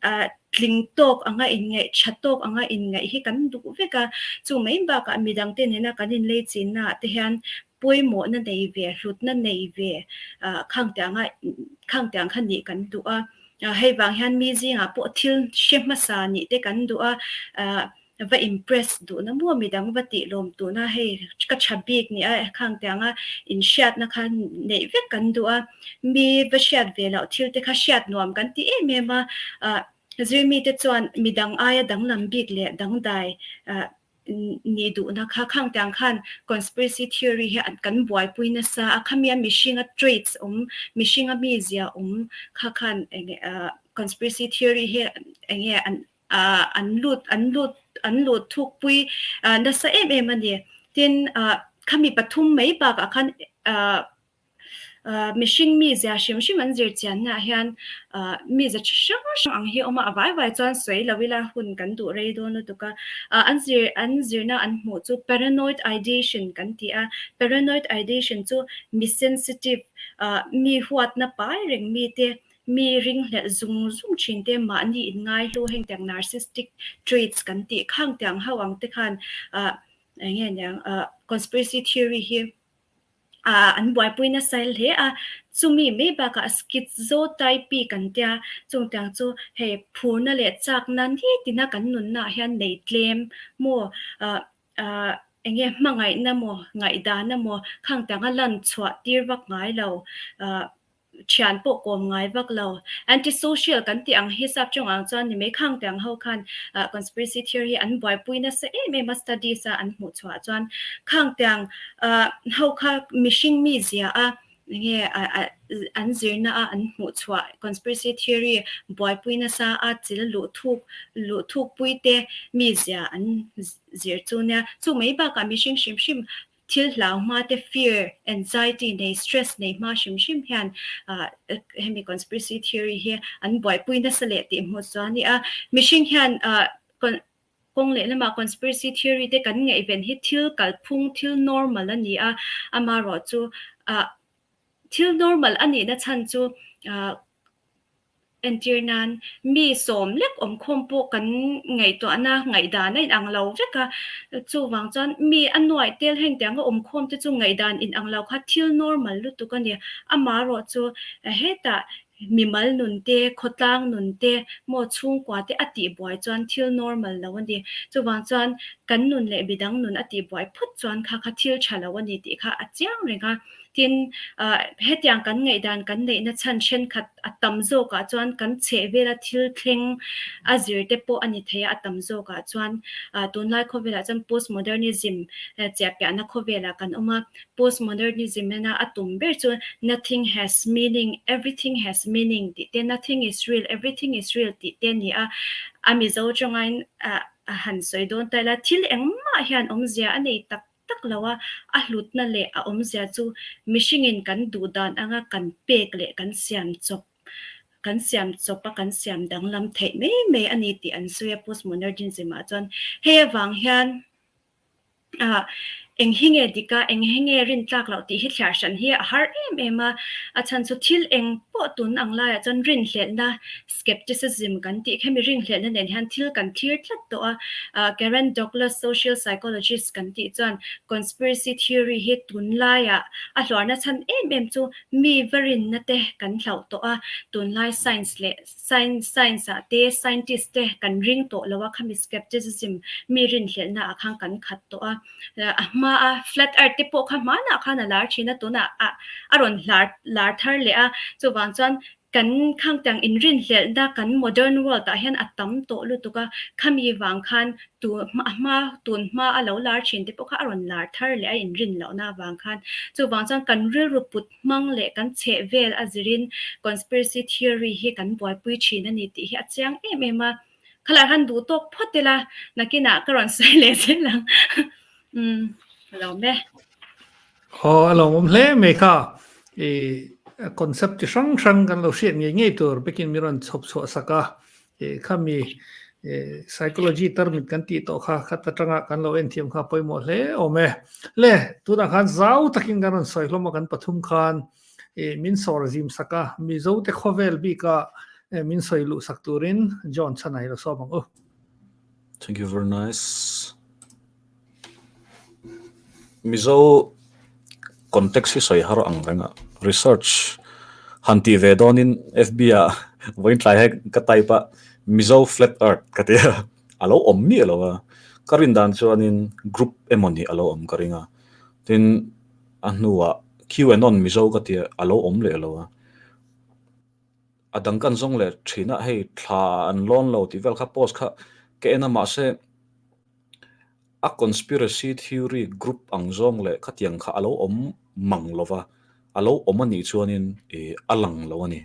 S3: tling tawk anga inngaih, tha tawk anga inngaih hi kan duh vek a, chu mai bakah midangte nena kan inlei chinnaah te hian pawimawhna nei ve, hlutna nei ve khang tianga khang tiang kha nih kan duh a. Hei vang hian mi zingah pawh thil hre hmasa nih te kan duh a, va impress duhna maw midang va tih lawm tuna hei ka tha bik nih a khang tianga inhriatna kha neih vek kan duh a. Mi va hriat ve loh thil te kha hriat nuam kan ti em em a, zirmite chuan midang aia danglam bik leh dangdai nih duhna kha khang tiang khan conspiracy theory hi an kan buaipui nasa a, khami a mihringa traits awm, mihringa mizia awm kha khan enge ah conspiracy theory hi enge an ah an lut an lut an lut thukpui ah nasa em em a ni. Tin ah khami pathum mai bakah khan ah Mihring mizia hrim hrim an zir chiannaah hian miza chi hrang hrang ang hi a awm a, a vai vai chuan sawi lo ila hun kan duh rei dawn lutuk a. An zir an zirna an hmuh chu paranoid ideation kan ti a, paranoid ideation chu mi sensitive mi huatna pai reng mite, mi ringhlelh zung zung thin te, mahni inngaihlu heng tiang narcissistic traits kan tih khang tiang ho ang te khan eng nge niang conspiracy theory hi Ah an buaipui nasa hle a, chumi mai bakah schizotypy kan tia, chungtiang chu hei phurna leh chakna nitina kan nunnaah hian nei tlem maw ah ah eng nge hmangaihna maw ngaihdana maw khangtianga lan chhuah tir vak ngai lo ah. Thian pawh kawm ngai vak lo. Anti-social kan tih ang hi sap chawng ang chuan ni mai khang te ang ho khan conspiracy theory hi an buaipui nasa em em a studies a an hmuh chhuah chuan khang te ang ho kha mihring mi zia a enge an zirna a an hmuh chhuah conspiracy theory buaipui nasa a chil luh thuk luh thuk pui te mi zia an zir chu nia. Chu mai bakah mihring hrim hrim Thil hlau hma te fear, anxiety nei, stress nei hma hrim hrim hian hemi conspiracy theory hi an buaipui nasa leh tih hmuh chu a ni a. Mihring hian kawng leh lamah conspiracy theory te kan ngaihven hi thil kalphung, thil normal a ni a, amaherawhchu thil normal a nihna chhan chu Entir nan, mi sawm lek awmkhawm pawh kan ngaihtuahna ngaihdan a inang lo vek a, chuvang chuan mi a nuaih tel heng tianga awmkhawm te chu ngaihdan inang lo kha thil normal lutuk a ni. Amaherawh chu hetah mimal nun te, khawtlang nun te, maw chhungkua te a tihbuai chuan thil normal lo a ni. Chuvang chuan kan nun leh midang nun a tihbuai phawt chuan kha kha thil tha lo a ni tih kha a chiang reng a. Tin, hetiang kan ngaihdan kan neihna chhan thenkhat a tam zawkah chuan kan chhehvela thil thleng a zir te pawh a ni thei a, a tam zawkah chuan tunlai khawvelah chuan postmodernism chiahpiahna khawvelah kan awm a. Postmodernism ena a tum ber chu nothing has meaning, everything has meaning tih te, nothing is real, everything is real tih te a ni a. A Mizo tawngain a han sawi dawn ta ila, thil engmah hian awmzia a nei tak tak lo a, a hlutna leh a awmzia chu mihringin kan duh dan anga kan pek leh kan siam chawp kan siam chawp a kan siam danglam theih mai mai a ni tih an sawi a postmodernism ah chuan hei avang hian ah eng hi nge dik a eng hi nge rin tlak loh tih hi thliar hran hi a har em em a, a chhan chu thil eng pawh tun ang laiah chuan rinhlelhna Skepticism kan tih khemi rinhlelhna nen hian thil kan thlir tlat tawh a. Karen Douglas, social psychologist kan tih chuan conspiracy theory hi tunlaiah a hluarna chhan em em chu mi va rinna te kan hlauh tawh a, tunlai science leh science ah te scientist te kan ring tawh lo a, khami skepticism mi rinhlelhna ah khan kan khat tawh a. A hma a flat earth te pawh kha hmanah khan a lar thin a, tunah a rawn lar thar leh a, chuvang chuan Kan khangtiang inrinhlelhna kan modern world ah hian a tam tawh lutuk a, khami vang khan tu a hma tun hma a lo lar thin te pawh kha a rawn lar thar leh a inrin lohna avang khan. Chuvang chuan kan rilru put hmang leh kan chheh vel a zirin conspiracy theory hi kan buaipui thin a ni tih hi a chiang em em a. Khalai khan duh tawk phawt ila nakinah ka rawn sawi leh zel ang. Umm ka lawm e.
S1: Aw a lawmawm hle mai kha. I concept chi hrang hrang kan lo hriat ngei ngei tur bikin mi rawn chhawp chhuah sak a. I khami psychology termit kan tih tawh kha khat atanga kan lo en thiam kha pawimawh hle awm e. Le tunah khan zau takin kan rawn sawi hlawm a kan pathum khan i min sawr zim sak a Mizo te khawvel bika min sawi luh sak turin John Chhanai lo sawm ang u.
S4: Thank you very nice. Mizo context hi sawi har ang reng a, research han tih ve dawnin FB ah vawiin tlai he ka type a Mizo flat earth ka ti a, a lo awm miah lo a, ka rin dan chuanin group emawni a lo awm ka ring a, tin a hnuah QAnon Mizo ka ti a, a lo awm leh lo a. A dang kan zawng leh thin a, hei thla an lawn lo tih vel kha post kha ka en a mahse a conspiracy theory group ang zawng leh khatiang kha a lo awm mang lo va, a lo awm a nih chuanin ih a lang lo a ni.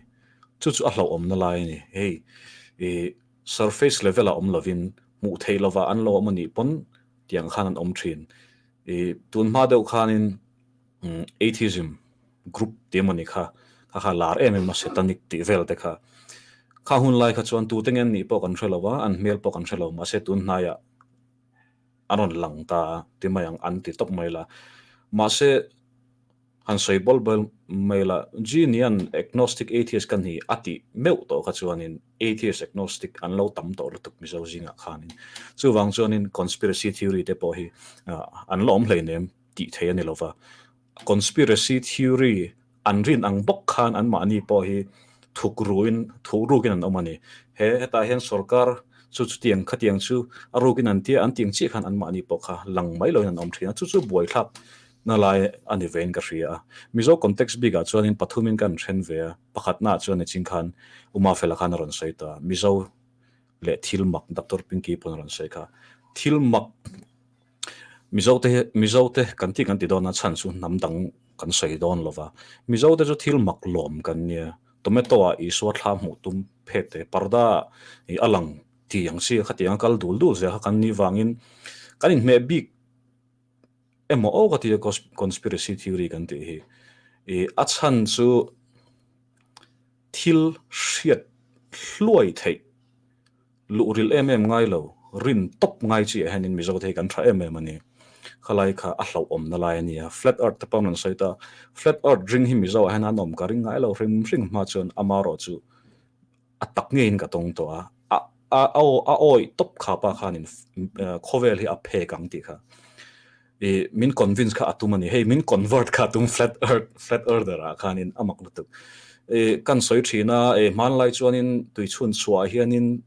S4: Chu chu a hlauhawmna lai a ni. Hei ih surface level ah awm lovin hmuh theih lova an lo awm a nih pawn tiang khan an awm thin. Ih tun hma deuh khanin Atheism group tih emawni kha kha kha lar em em a satanic tih vel te kha. Kha hun lai kha chuan tute nge an nih pawh kan hre lo a, an hmel pawh kan hre lo mahse tun hnaiah a rawn lang ta a ti mai ang an ti tawp mai la. Mahse han sawi bawl bawl mai la Genian agnostic atheist ka ni a tih meuh tawh kha chuanin atheist agnostic an lo tam tawh lutuk Mizo zingah khanin. Chuvang chuanin conspiracy theory te pawh hi an la awm hleinem. tih theih a ni lova. Conspiracy theory an rin ang bawk khan anmahni pawh hi thuk ruin thuk rukin an awm a ni. He hetah hian sorkar chu chutiang khatiang chu a rukin an tia an tih ang chiah khan anmahni pawh kha lang mai loin an awm thin a, chu chu buaithlak Na lai a ni vein ka hria a. Mizo context bikah chuanin pathumin kan then ve a, pakhatnaah chuan nichin khan Uma Fela khan a rawn sawi ta a, Mizo leh thil mak Doctor Pinky pawn a rawn sawi kha. Thil mak Mizo te hi Mizo te kan tih kan ti dawn a chhan chu hnam dang kan sawi dawn lo va. Mizo te chu thil mak lawm kan nia. Tomato ah Isua thla hmuh tum phet te, parda ah a lang ti ang chi khatiang a kal dul dul zel kha kan nih vangin kan inhmeh bik emaw aw ka ti a conspiracy theory kan tih hi. Ih a chhan chu thil hriat hluai theih luh ril em em ngai lo, rin tawp ngai chi ah hianin Mizo te hi kan tha em em a ni. Khalai kha a hlauhawmna lai a nia. Flat earth te pawh an rawn sawi ta. Flat earth ring hi Mizo ah hian an awm ka ring ngai lo hrim hrim hma chuan amarawh chu a tak ngeiin ka tawng tawh a, a a a awih tawp kha pa khanin khawvel hi a phek ang tih kha i min convince kha a tum a ni, hei min convert kha a tum flat earth flat earther ah khanin a mak lutuk. I kan sawi thin a, i hmanlai chuanin tui chhun chhuah hianin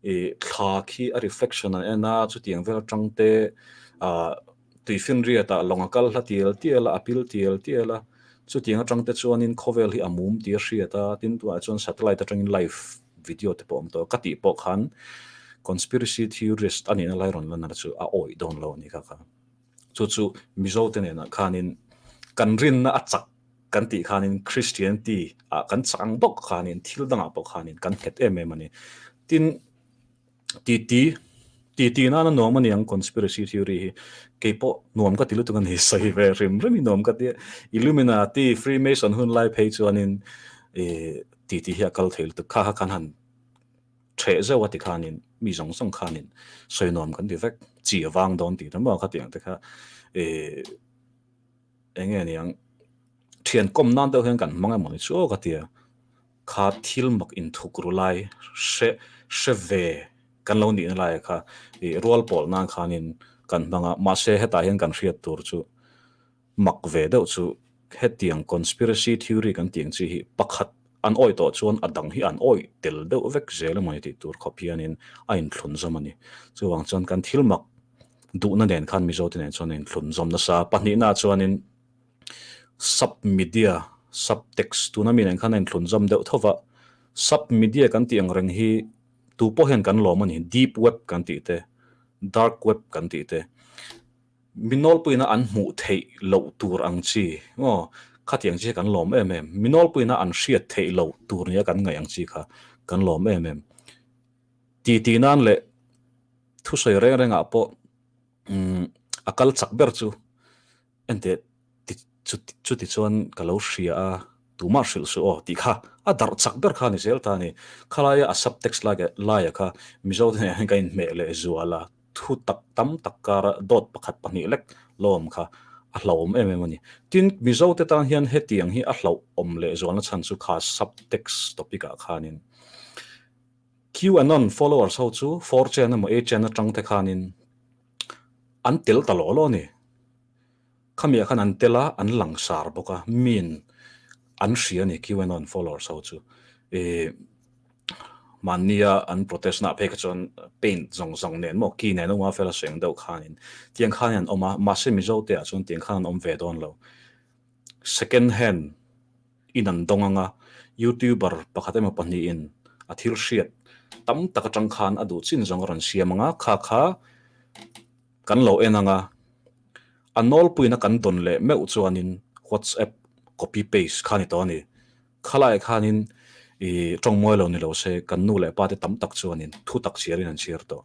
S4: i thla khi a reflection an en a, chutiang vel atang te ah Tuifinriat ah lawng a kal hla tial tial a, a pil tial tial a, chutiang atang te chuanin khawvel hi a mum tih a hriat a, tin tunah chuan satellite atangin live video te pawh a awm tawh a, ka tih pawh khan conspiracy theorist a nihna lai rawn lan na chu a awih dawn lo a ni kha kha. Chu chu Mizo te nenah khanin kan rinna a chak kan tih khanin Christianity ah kan chak ang bawk khanin thil dangah pawh khanin kan nghet em em a ni. Tin, Titi, titi nana nuam a niang conspiracy theory hi. Kei pawh nuam ka ti lutuk a ni, sawi ve hrim hrim hi nuam ka ti a. Illuminati, Freemason hun lai phei chuanin ih titi hi a kal thei lutuk. Kha kha khan han theh zeuh a ti khanin mi zawng zawng khanin sawi nuam kan ti vek. Chi a vang dawn tih te maw khatiang te kha ih eng nge niang thian kawm nan deuh hian kan hmang emaw ni chu aw ka ti a. Kha thil mak inthuk ru lai hre hre ve kan lo nihna laia kha ih rual pawl nan khanin kan hmang a, mahse hetah hian kan hriat tur chu mak ve deuh chu hetiang conspiracy theory kan tih ang chi hi pakhat an awih tawh chuan a dang hi an awih tel deuh vek zel emaw ni tih tur khawp hianin a inthlun zawm a ni. Chuvang chuan kan thil mak duhna nen khan Mizote nen chuan a inthlun zawm nasa. Pahnihnaah chuanin Sub media, sub text tuna mi nen khan a inthlun zawm deuh tho va, sub media kan tih ang reng hi tu pawh hian kan lawm a ni, deep web kan tih te, dark web kan tih te, mi nawlpuiina an hmuh theih loh tur ang chi maw khatiang chi hi kan lawm em em, mi nawlpuiina an hriat theih loh tur nia kan ngaih ang chi kha kan lawm em em. Titi nan leh thusawi reng rengah pawh a kal chak ber chu Enteh, ti chuti chuan ka lo hria a, tumah hrilh suh aw tih kha a darh chak ber kha a ni zel ta a ni. Khalaia a subtext lai laia kha Mizo te hnenah hian ka inhmeh leh zual a, thu tak tam tak kara dawt pakhat pahnih lek lawm kha a hlauhawm em em a ni. Tin, Mizo te tan hian hetiang hi a hlauhawm leh zualna chhan chu kha subtext topic ah khanin QAnon followers ho chu 4chan emaw 8chan atang te khanin an tel ta law law a ni. Khamiah khan an tel a, an langsar bawk a, miin an hria a ni QAnon followers ho chu. Ih mahnia an protest naah phei kha chuan paint zawng zawng nen maw ki nen awm a fel a seng deuh khanin tiang khan an awm a, mahse Mizo te ah chuan tiang khan an awm ve dawn lo. Second hand in an dawng ang a, YouTuber pakhat emaw pahnihin a thil hriat tam tak atang khan a duh chin zawng a rawn siam ang a, kha kha kan lo en ang a, a nawlpuina kan dawn leh meuh chuanin WhatsApp copy paste kha a ni tawh a ni. Khalaiah khanin ih tawngmawi lo ni lo se kan nu leh pa te tam tak chuanin thu tak chhiarin an chhiar tawh.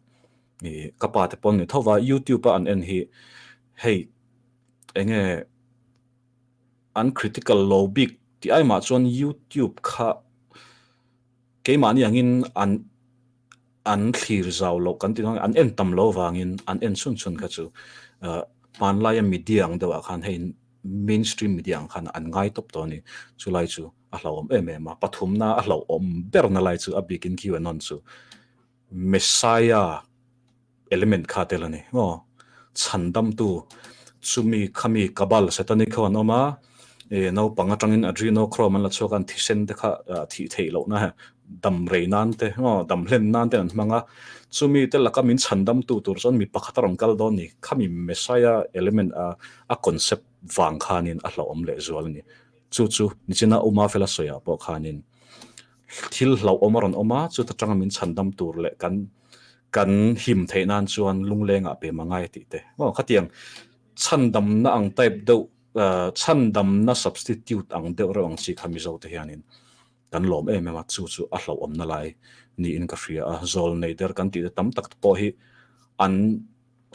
S4: Ih ka pa te pawn ni tho va, YouTube a an en hi hei eng nge an critical lo bik tih ai mah chuan youtube kha keimahni angin an an thlir zau loh kan tih dawn an en tam lo vangin an en chhun chhun kha chu ah hmanlaia media ang deuhah khan hei mainstream media ang khan an ngai tawp tawh a ni chulai chu a hlauhawm em em a pathumna a hlauhawm berna lai chu a bikin QAnon chu Messiah element kha tel a ni maw? Chhandamtu chumi khami Kabal Satanic ho an awm a, ih naupang atangin Adrenochrome an la chhuak a, an thisen te kha thih theih lohna he dam rei nan te maw dam hlen nan te an hmang a, chumi te laka min chhandamtu tur chuan mi pakhat a rawn kal dawn ni, khami Messiah element a a concept. vang khanin a hlauhawm leh zual a ni. Chu chu nichina Uma fela sawiah pawh khanin thil hlauhawm a rawn awm a, chuta tanga min chhandam tur leh kan kan him theih nan chuan lunglengah pem a ngai tih te. Maw khatiang chhandamna ang type deuh chhandamna substitute ang deuh reuh ang chi kha Mizo te hianin kan lawm em em a, chu chu a hlauhawmna lai niin ka hria a, zawl nei der kan tih te tam tak te pawh hi an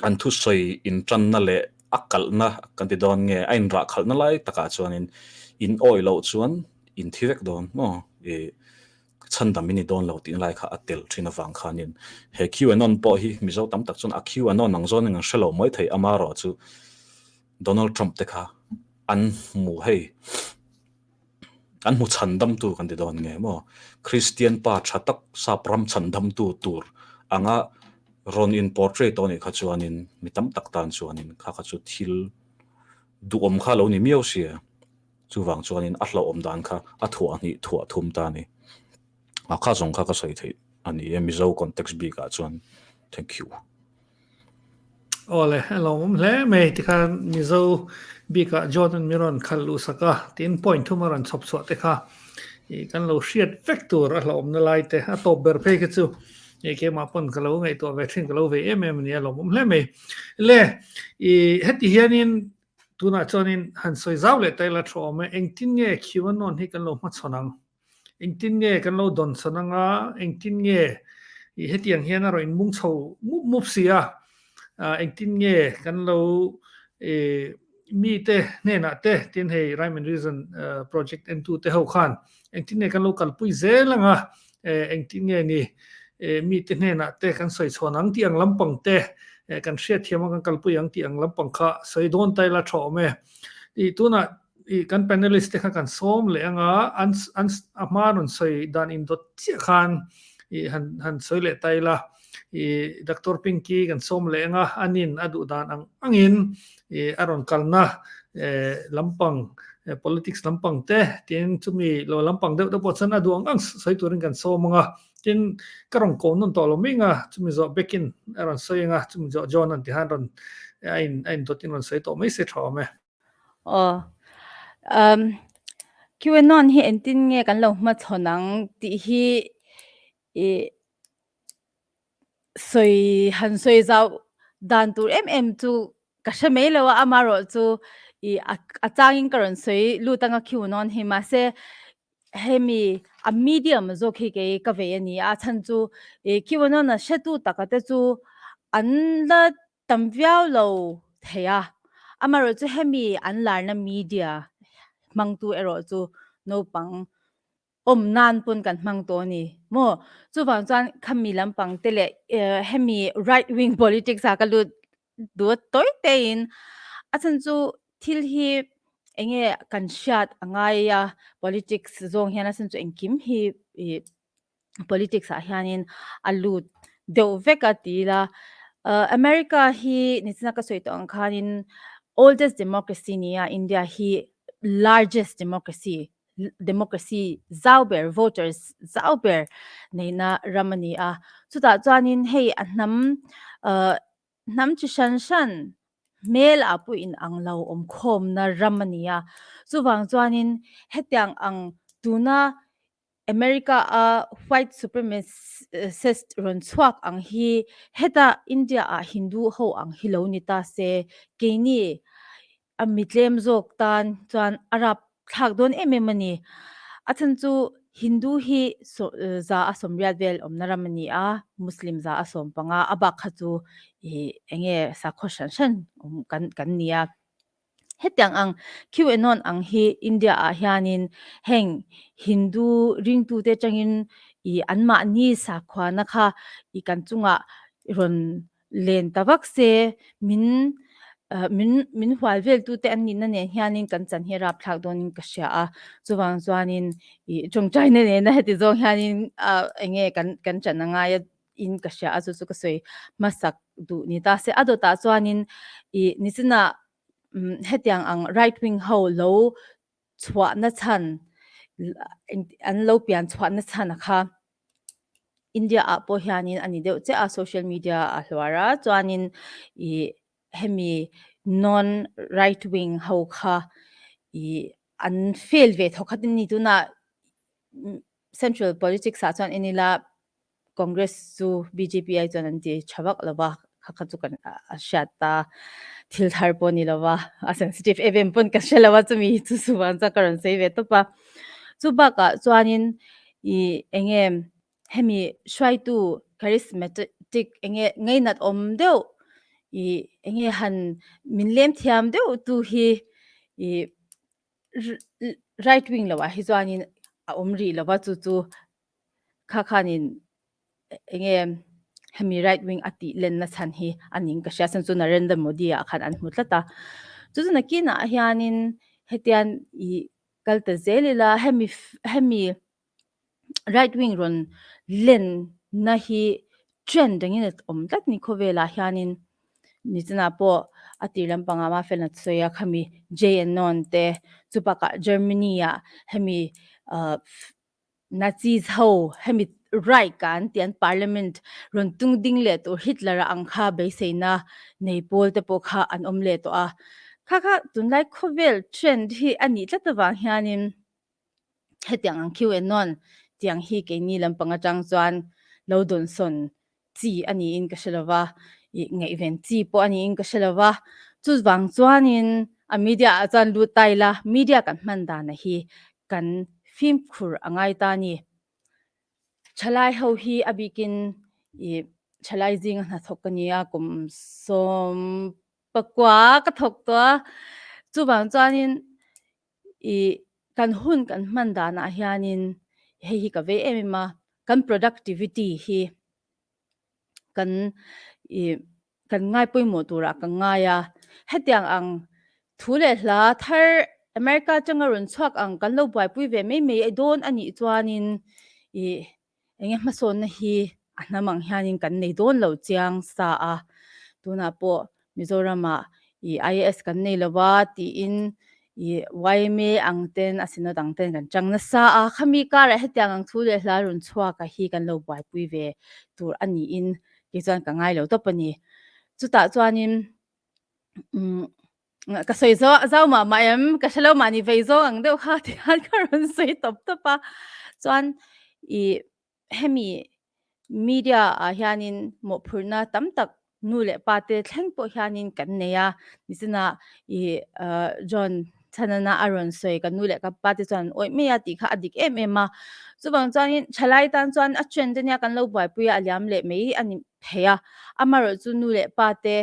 S4: an thusawi intanna leh a kalhna kan ti dawn nge a inrah khalhna lai takah chuanin in awih loh chuan in thi vek dawn maw ih chhandam in ni dawn lo tih lai kha a tel thin avang khanin he QAnon pawh hi Mizo tam tak chuan a QAnon ang zawnin an hre lo mai thei amarawh chu Donald Trump te kha an hmu hei. An hmu chhandamtu kan ti dawn nge maw? Kristian pa tha tak sap ram chhandamtu tur anga rawn in portray tawh anih kha chuanin mi tam tak tan chuanin kha kha chu thil duhawm kha lo ni miau sia. Chuvang chuanin a hlauhawm dan kha a thuah hnih thuah thum ta a ni. A kha zawng kha ka sawi theih a ni e Mizo context bikah chuan. Thank you.
S1: Awle, a lawmawm hle mai tikhan Mizo bikah John an mi rawn khalh luh sak a, tin point thum a rawn chhawp chhuah te kha ih kan lo hriat vek tur a hlauhawmna lai te a tawp ber phei kha chu ih keimah pawn ka lo ngaihtuah ve thin ka lo ve em em a ni a lawmawm hle mai. Le ih heti hianin tunah chuanin han sawi zau leh ta ila thu awm e, engtin nge QAnon hi kan lo hmachhawn ang? Engtin nge kan lo dawn chhan anga, engtin nge i hetiang hian a rawn inmung chho mup mup si a, engtin nge kan lo i mite hnenah te, tin hei Rhyme and Reason project entute ho khan engtin nge kan lo kalpui zel anga, engtin nge ni mite hnenah te kan sawi chhawn ang tih ang lampang te kan hriatthiam a kan kalpui ang tih ang lampang kha sawi dawn ta ila tha awm e. I tunah I kan panelist te kha kan sawm leh anga an an a hma rawn sawi dan indawt chiah khan i han han sawi leh ta ila i Doctor Pinky kan sawm leh anga anin a duh dan ang angin i a rawn kalna lampang politics lampang te tin chumi lo lampang deuh te pawh chuan a duh ang ang sawi turin kan sawm anga tin ka rawn ko nawn tawh lo mai anga chumi zawh bekin a rawn sawi anga chumi zawh John an ti khan rawn a in a indawtin rawn sawi tawh mai se tha awm e.
S2: Aw. Um, QAnon hi engtin nge kan lo hmachhawn ang tih hi i sawi han sawi zau dan tur em em chu ka hre mai lo a, amarawh chu i a changin ka rawn sawi lut anga QAnon hi mahse hemi a medium zawk hi kei ka vei a ni a, a chhan chu i QAnon a hretu taka te chu an la tam viau lo thei a, amaherawh chu hemi an larna media hmangtu erawh chu naupang awm nan pawn kan hmang tawh a ni maw? Chuvang chuan khami lampang te leh hemi right wing politics ah ka lut duh a tawi tein a chhan chu thil hi enge kan hriat a ngai a politics zawng hian a chhan chu engkim hi ih politics ah hianin a lut deuh vek a ti ila America hi nichina ka sawi tawh ang khanin oldest democracy nia India hi largest democracy democracy zau ber voters zau ber neihna ram a ni a chutah chuanin hei a hnam hnam chi hran hran hmel ah pawh in ang lo awm khawmna ram a ni a chuvang chuanin hetiang ang tuna America a white supremacist rawn chhuak ang hi heta India ah Hindu ho ang hi lo ni ta se keini a mi tlem zawk tan chuan a rap thlak dawn em em a ni. A chhan chu Hindu hi za a sawmriat vel awmna ram a ni a, Muslim za a sawm panga a bak kha chu ih enge sakhaw hran hran awm kan kan ni a. Hetiang ang QAnon ang hi India ah hianin heng Hindu ringtute atangin ih anmahni sakhuana kha ih kan chungah rawn len ta vak se min min min hual veltute an nihna nen hianin kan chan hi a rapthlak dawnin ka hria a, chuvang chuanin ih tawngtaina nena heti zawng hianin ah eng nge kan kan chan a ngai a. in ka hria a chu chu ka sawi hmasak duh ni ta se a dawtah chuanin ih nichina hetiang ang right wing ho lo chhuahna chhan an lo pian chhuahna chhan a kha India ah pawh hianin a ni deuh chiah a social media a hluar a chuanin ih hemi. non right wing ho kha i an fail ve thawkhat an ni. Tunah central politics ah chuan en ila Congress chu bjp ai chuan an ti tha vak lo va, kha kha chu kan a hriat ta thil thar pawh ni lo va, a sensitive em em pawn ka hre lo a chumi hi chu chuvang chuan ka rawn sawi ve tawp a. Chu bakah chuanin ih eng nge hemi hruaitu charismatic eng nge ngainat awm deuh ih eng nge han min lem thiam deuh tu hi ih right wing lo ah hi chuanin a awm rih lo va chu chu kha khanin eng nge hemi right wing a tih lenna chhan hi a ning ka hria chhan chu Narendra Modi ah khan an hmu tlat a chu chu nakinah hianin hetian ih kal ta zel ila hemi hemi right wing rawn lenna hi trend angin a awm tlat ni khawvelah hianin nichinah pawh a tir lampangah mah fel a sawi a khami J-anon te chubakah Germany ah hemi ah Nazis ho hemi Reich ah an tih an parliament rawn tung ding leh tur Hitler a ang kha beiseina nei pawl te pawh kha an awm leh tawh a. Kha kha tunlai khawvel trend hi a nih tlat avang hianin hetiang ang QAnon tiang hi keini lampang atang chuan lo dawnsawn chi a niin ka hre lova, ih ngaihven chi pawh a niin ka hre lova. Chuvang chuanin a media ah chuan lut ta ila, media kan hman dana hi kan fimkhur a ngai ta a ni. Thalai ho hi a bikin ih thalai zinga hnathawk ka ni a, kum 19 ka thawk tawh a, chuvang chuanin ih kan hun kan hman danah hianin hei hi ka vei em em a, kan productivity hi kan ih kan ngai pawimawh turah ka ngai a, hetiang ang thu leh hla thar America atanga rawn chhuak ang kan lo buaipui ve mai mai dawn a nih chuanin ih eng nge hmasawnna hi a hnam ang hianin kan nei dawn lo chiang sa a, tunah pawh Mizoramah ih IAS kan nei lo va tiin ih yma ang ten a synod ang ten kan chang nasa a, khami karah hetiang ang thu leh hla rawn chhuak a hi kan lo buaipui ve tur a niin kei chuan ka ngai lo tawp a ni. Chutah chuanin umm ka sawi zau zau mah mah em ka hre lo mahni vei zawng ang deuh kha ti hian ka rawn sawi tawp tawp a chuan ih hemi media ah hianin mawhphurhna tam tak nu leh pa te thleng pawh hianin kan nei a nichinah ih ah John Chhanana a rawn sawi ka nu leh ka pa te chuan an awih mai a tih kha a dik em em a chuvang chuanin thalai tan chuan a trend ania kan lo buaipui a a liam leh mai a ni thei a amaherawhchu nu leh pa te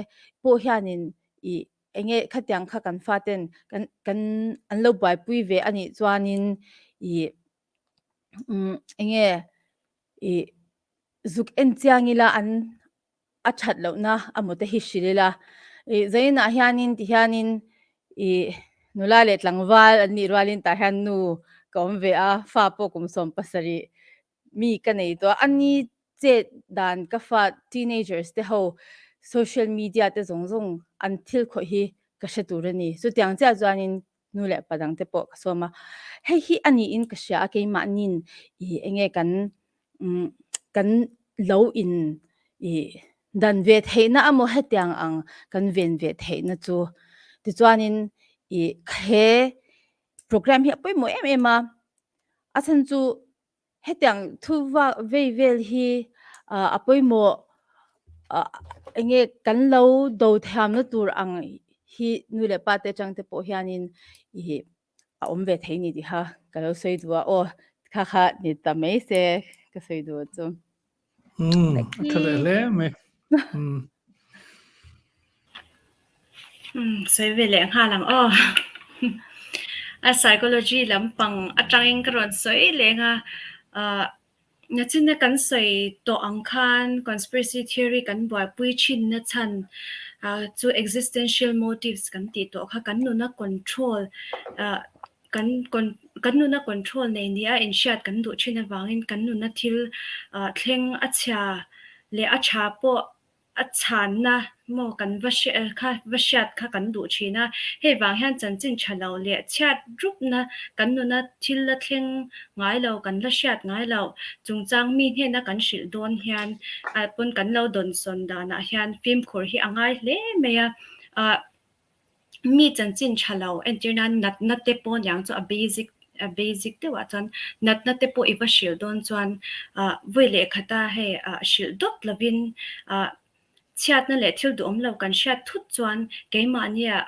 S2: pawh hianin ih eng nge khatiang kha kan faten kan kan an lo buaipui ve a nih chuanin ih umm eng nge ih zuk en chiang ila an a that lohna a maw te hi hrilh ila ih zainah hianin ti hianin ih nula leh tlangval an nih rualin tah hian nu ka awm ve a fa pawh kum 17 mi ka nei tawh a, ani chet dan ka fa teenagers te ho social media te zawng zawng an thil khawih hi ka hre tur a ni. Chutiang chiah chuanin nu leh pa dang te pawh ka sawm a, hei hi a niin ka hria a keimahniin ih eng nge kan umm kan lo in ih dan ve theihna amaw hetiang ang kan ven ve theihna chu. Tichuanin ih he program hi a pawimawh em em a, a chhan chu Hetiang thu vak vei vel hi a pawimawh eng nge kan lo do thiamna tur ang hi nu leh pa te atang te pawh hianin ih a awm ve thei ni tih kha ka lo sawi duh a aw kha kha ni ta mai se ka sawi duh chu.
S1: Umm a tha leh hle mai. Umm.
S3: Umm sawi ve leh nghal ang aw. A psychology lampang atangin ka rawn sawi leng a, ah nachina kan sawi tawh ang khan conspiracy theory kan buaipui thinna chhan ah chu existential motives kan tih tawh kha kan nuna control ah kan kan nuna control nei nia inhriat kan duh thin avangin kan nuna thil ah thleng a chhia leh a tha pawh a chhanna maw kan va hre kha va hriat kha kan duh thin a, hei vang hian chanchin tha lo leh chhiat rupna kan nuna thil la thleng ngai lo kan la hriat ngai lo chungchang mi hnena kan hrilh dawn hian ah pawn kan lo dawnsawn danah hian fimkhur hi a ngai hle mai a ah. Mi chanchin tha lo entir nan natna te pawh niang chu a basic a basic deuhah chuan natna te pawh i va hrilh dawn chuan ah vawi leh khata hei ah hrilh dawt lovin ah chhiatna leh thil duhawm lo kan hriat thut chuan keimahnia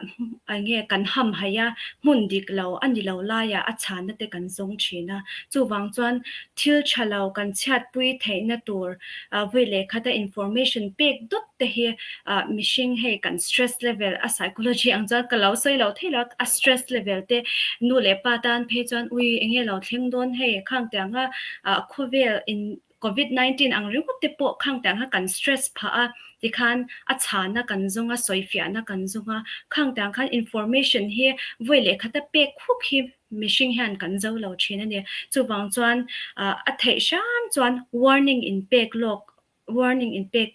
S3: eng nge kan hamhaih a hmun dik lo a ni lo laiah a chhanna te kan zawng thin a chuvang chuan thil tha lo kan chhiatpui theihna tur ah vawi leh khata information pek dawt te hi ah mihring hei kan stress level a psychology ang chuan ka lo sawi lo thei lo a stress level te nu leh pa tan phei chuan ui eng nge lo thleng dawn hei khang tiang a ah khawvel in covid 19 ang ringawt te pawh khang tiang kha kan stress phah a tikhan a chhana kan zawng a sawifiahna kan zawng a khang tiang khan information hi vawi leh khata pek khuk hi mihring hian kan zo lo thin a ni chuvang chuan ah a theih hram chuan warning in pek lawk Warning inpek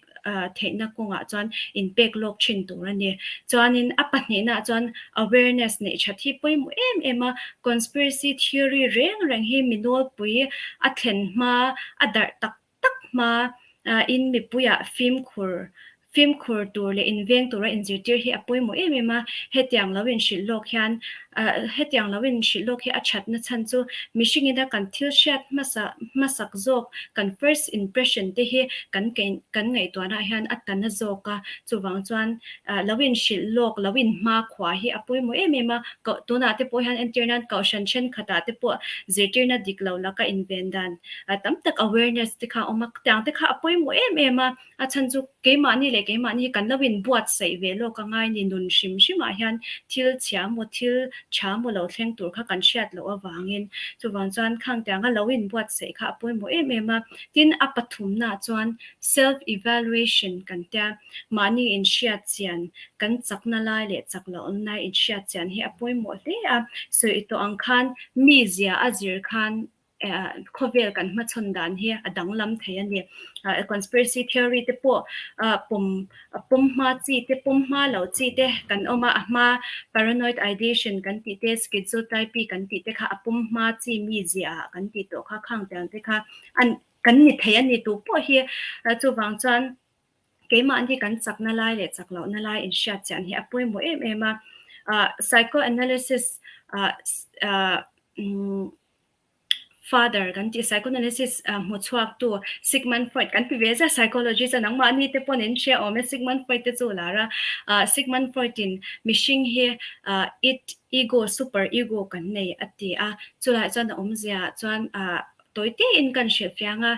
S3: theihna kawngah chuan inpek lawk thin tur a ni. Chuanin a pahnihnaah chuan awareness neih that hi pawimawh em em a, conspiracy theory reng reng hi mi nawlpui a thlen hma, a darh tak tak hma in mipuiah fimkhur fimkhur tur leh inveng tura inzirtir hi a pawimawh em em a. Hetiang lo inhrilh lawk hian Hetiang lo in hrilh lawk hi a thatna chhan chu mihringina kan thil hriat hmasa hmasak zawk kan first impression te hi kan kan ngaihtuahna ah hian a tana zawk a, chuvang chuan lo in hrilh lawk lo in hmakhua hi a pawimawh em em a, koh tunah te pawh hian entir nan kohhran thenkhatah te pawh zirtirna dik lo laka inven dan tam tak awareness te kha a awm a, tiang te kha a pawimawh em em a. A chhan chu keimahni leh keimahni hi kan lo inbuatsaih ve lawk a ngai ni nun hrim hrimah hian thil chhia maw thil tha maw lo thleng tur kha kan hriat loh avangin chuvang chuan khang tianga lo inbuatsaih kha a pawimawh em em a. Tin, a pathumnaah chuan self evaluation kan tia mahni inhriat chian kan chakna lai leh chak lohna inhriat chian hi a pawimawh hle a. Sawi tawh ang khan mizia a zir khan khawvel kan hmachhawn dan hi a danglam thei a ni. Conspiracy theory te pawh pawm pawm hma chi te pawm hma lo chi te kan awm a, a hma paranoid ideation kan tih te schizotypy kan tih te kha a pawm hma chi mizia ah kan tih tawh kha khang tiang te kha kan ni thei a ni tu pawh hi chuvang chuan keimahni kan chakna lai leh chak lohna lai inhriat chian hi a pawimawh em em a. Psychoanalysis Father kan tih psychoanalysis hmu chhuaktu Sigmund Freud kan ti ve zia psychologist a nangmahni te pawn in hria awm e Sigmund Freud te chu lar a Sigmund Freud in mihring hi id ego super ego kan nei a ti a chulaiah chuan a awmzia chuan tawi tein kan hrilhfiang a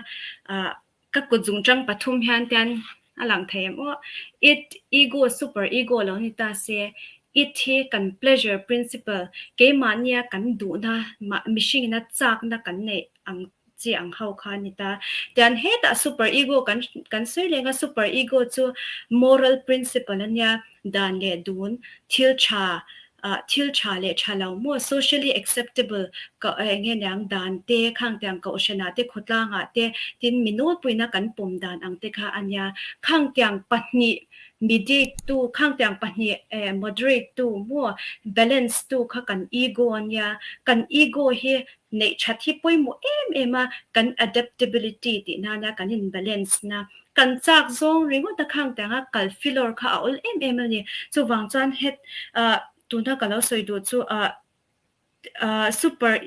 S3: Ka kut zungchang pathum hian tian a lang thei em aw. It, ego, super ego lo ni ta se, it hi kan pleasure principle, keimahnia kan duhna, mihringina chakna kan neih ang chi ang ho kha a ni ta. Tian hetah super ego kan kan sawi leng a, super ego chu moral principle a nia, Dan leh dun, thil tha, thil tha leh tha lo maw, socially acceptable, ka eng nge niang, dan te, khang tiang kohhranah te, khawtlangah te, tin mi nawlpuina kan pawm dan ang te kha a nia. Khang tiang pahnih mediate tu, khang tiang pahnih moderate tu maw, balance tu kha kan ego a nia. Kan ego hi neih that hi pawimawh em em a, kan adaptability tih nana kan in balance na Kan chak zawng ringawt a khang tiang a kal filawr kha a awl em em a ni. Chuvang chuan het ah tuna ka lo sawi duh chu ah ah super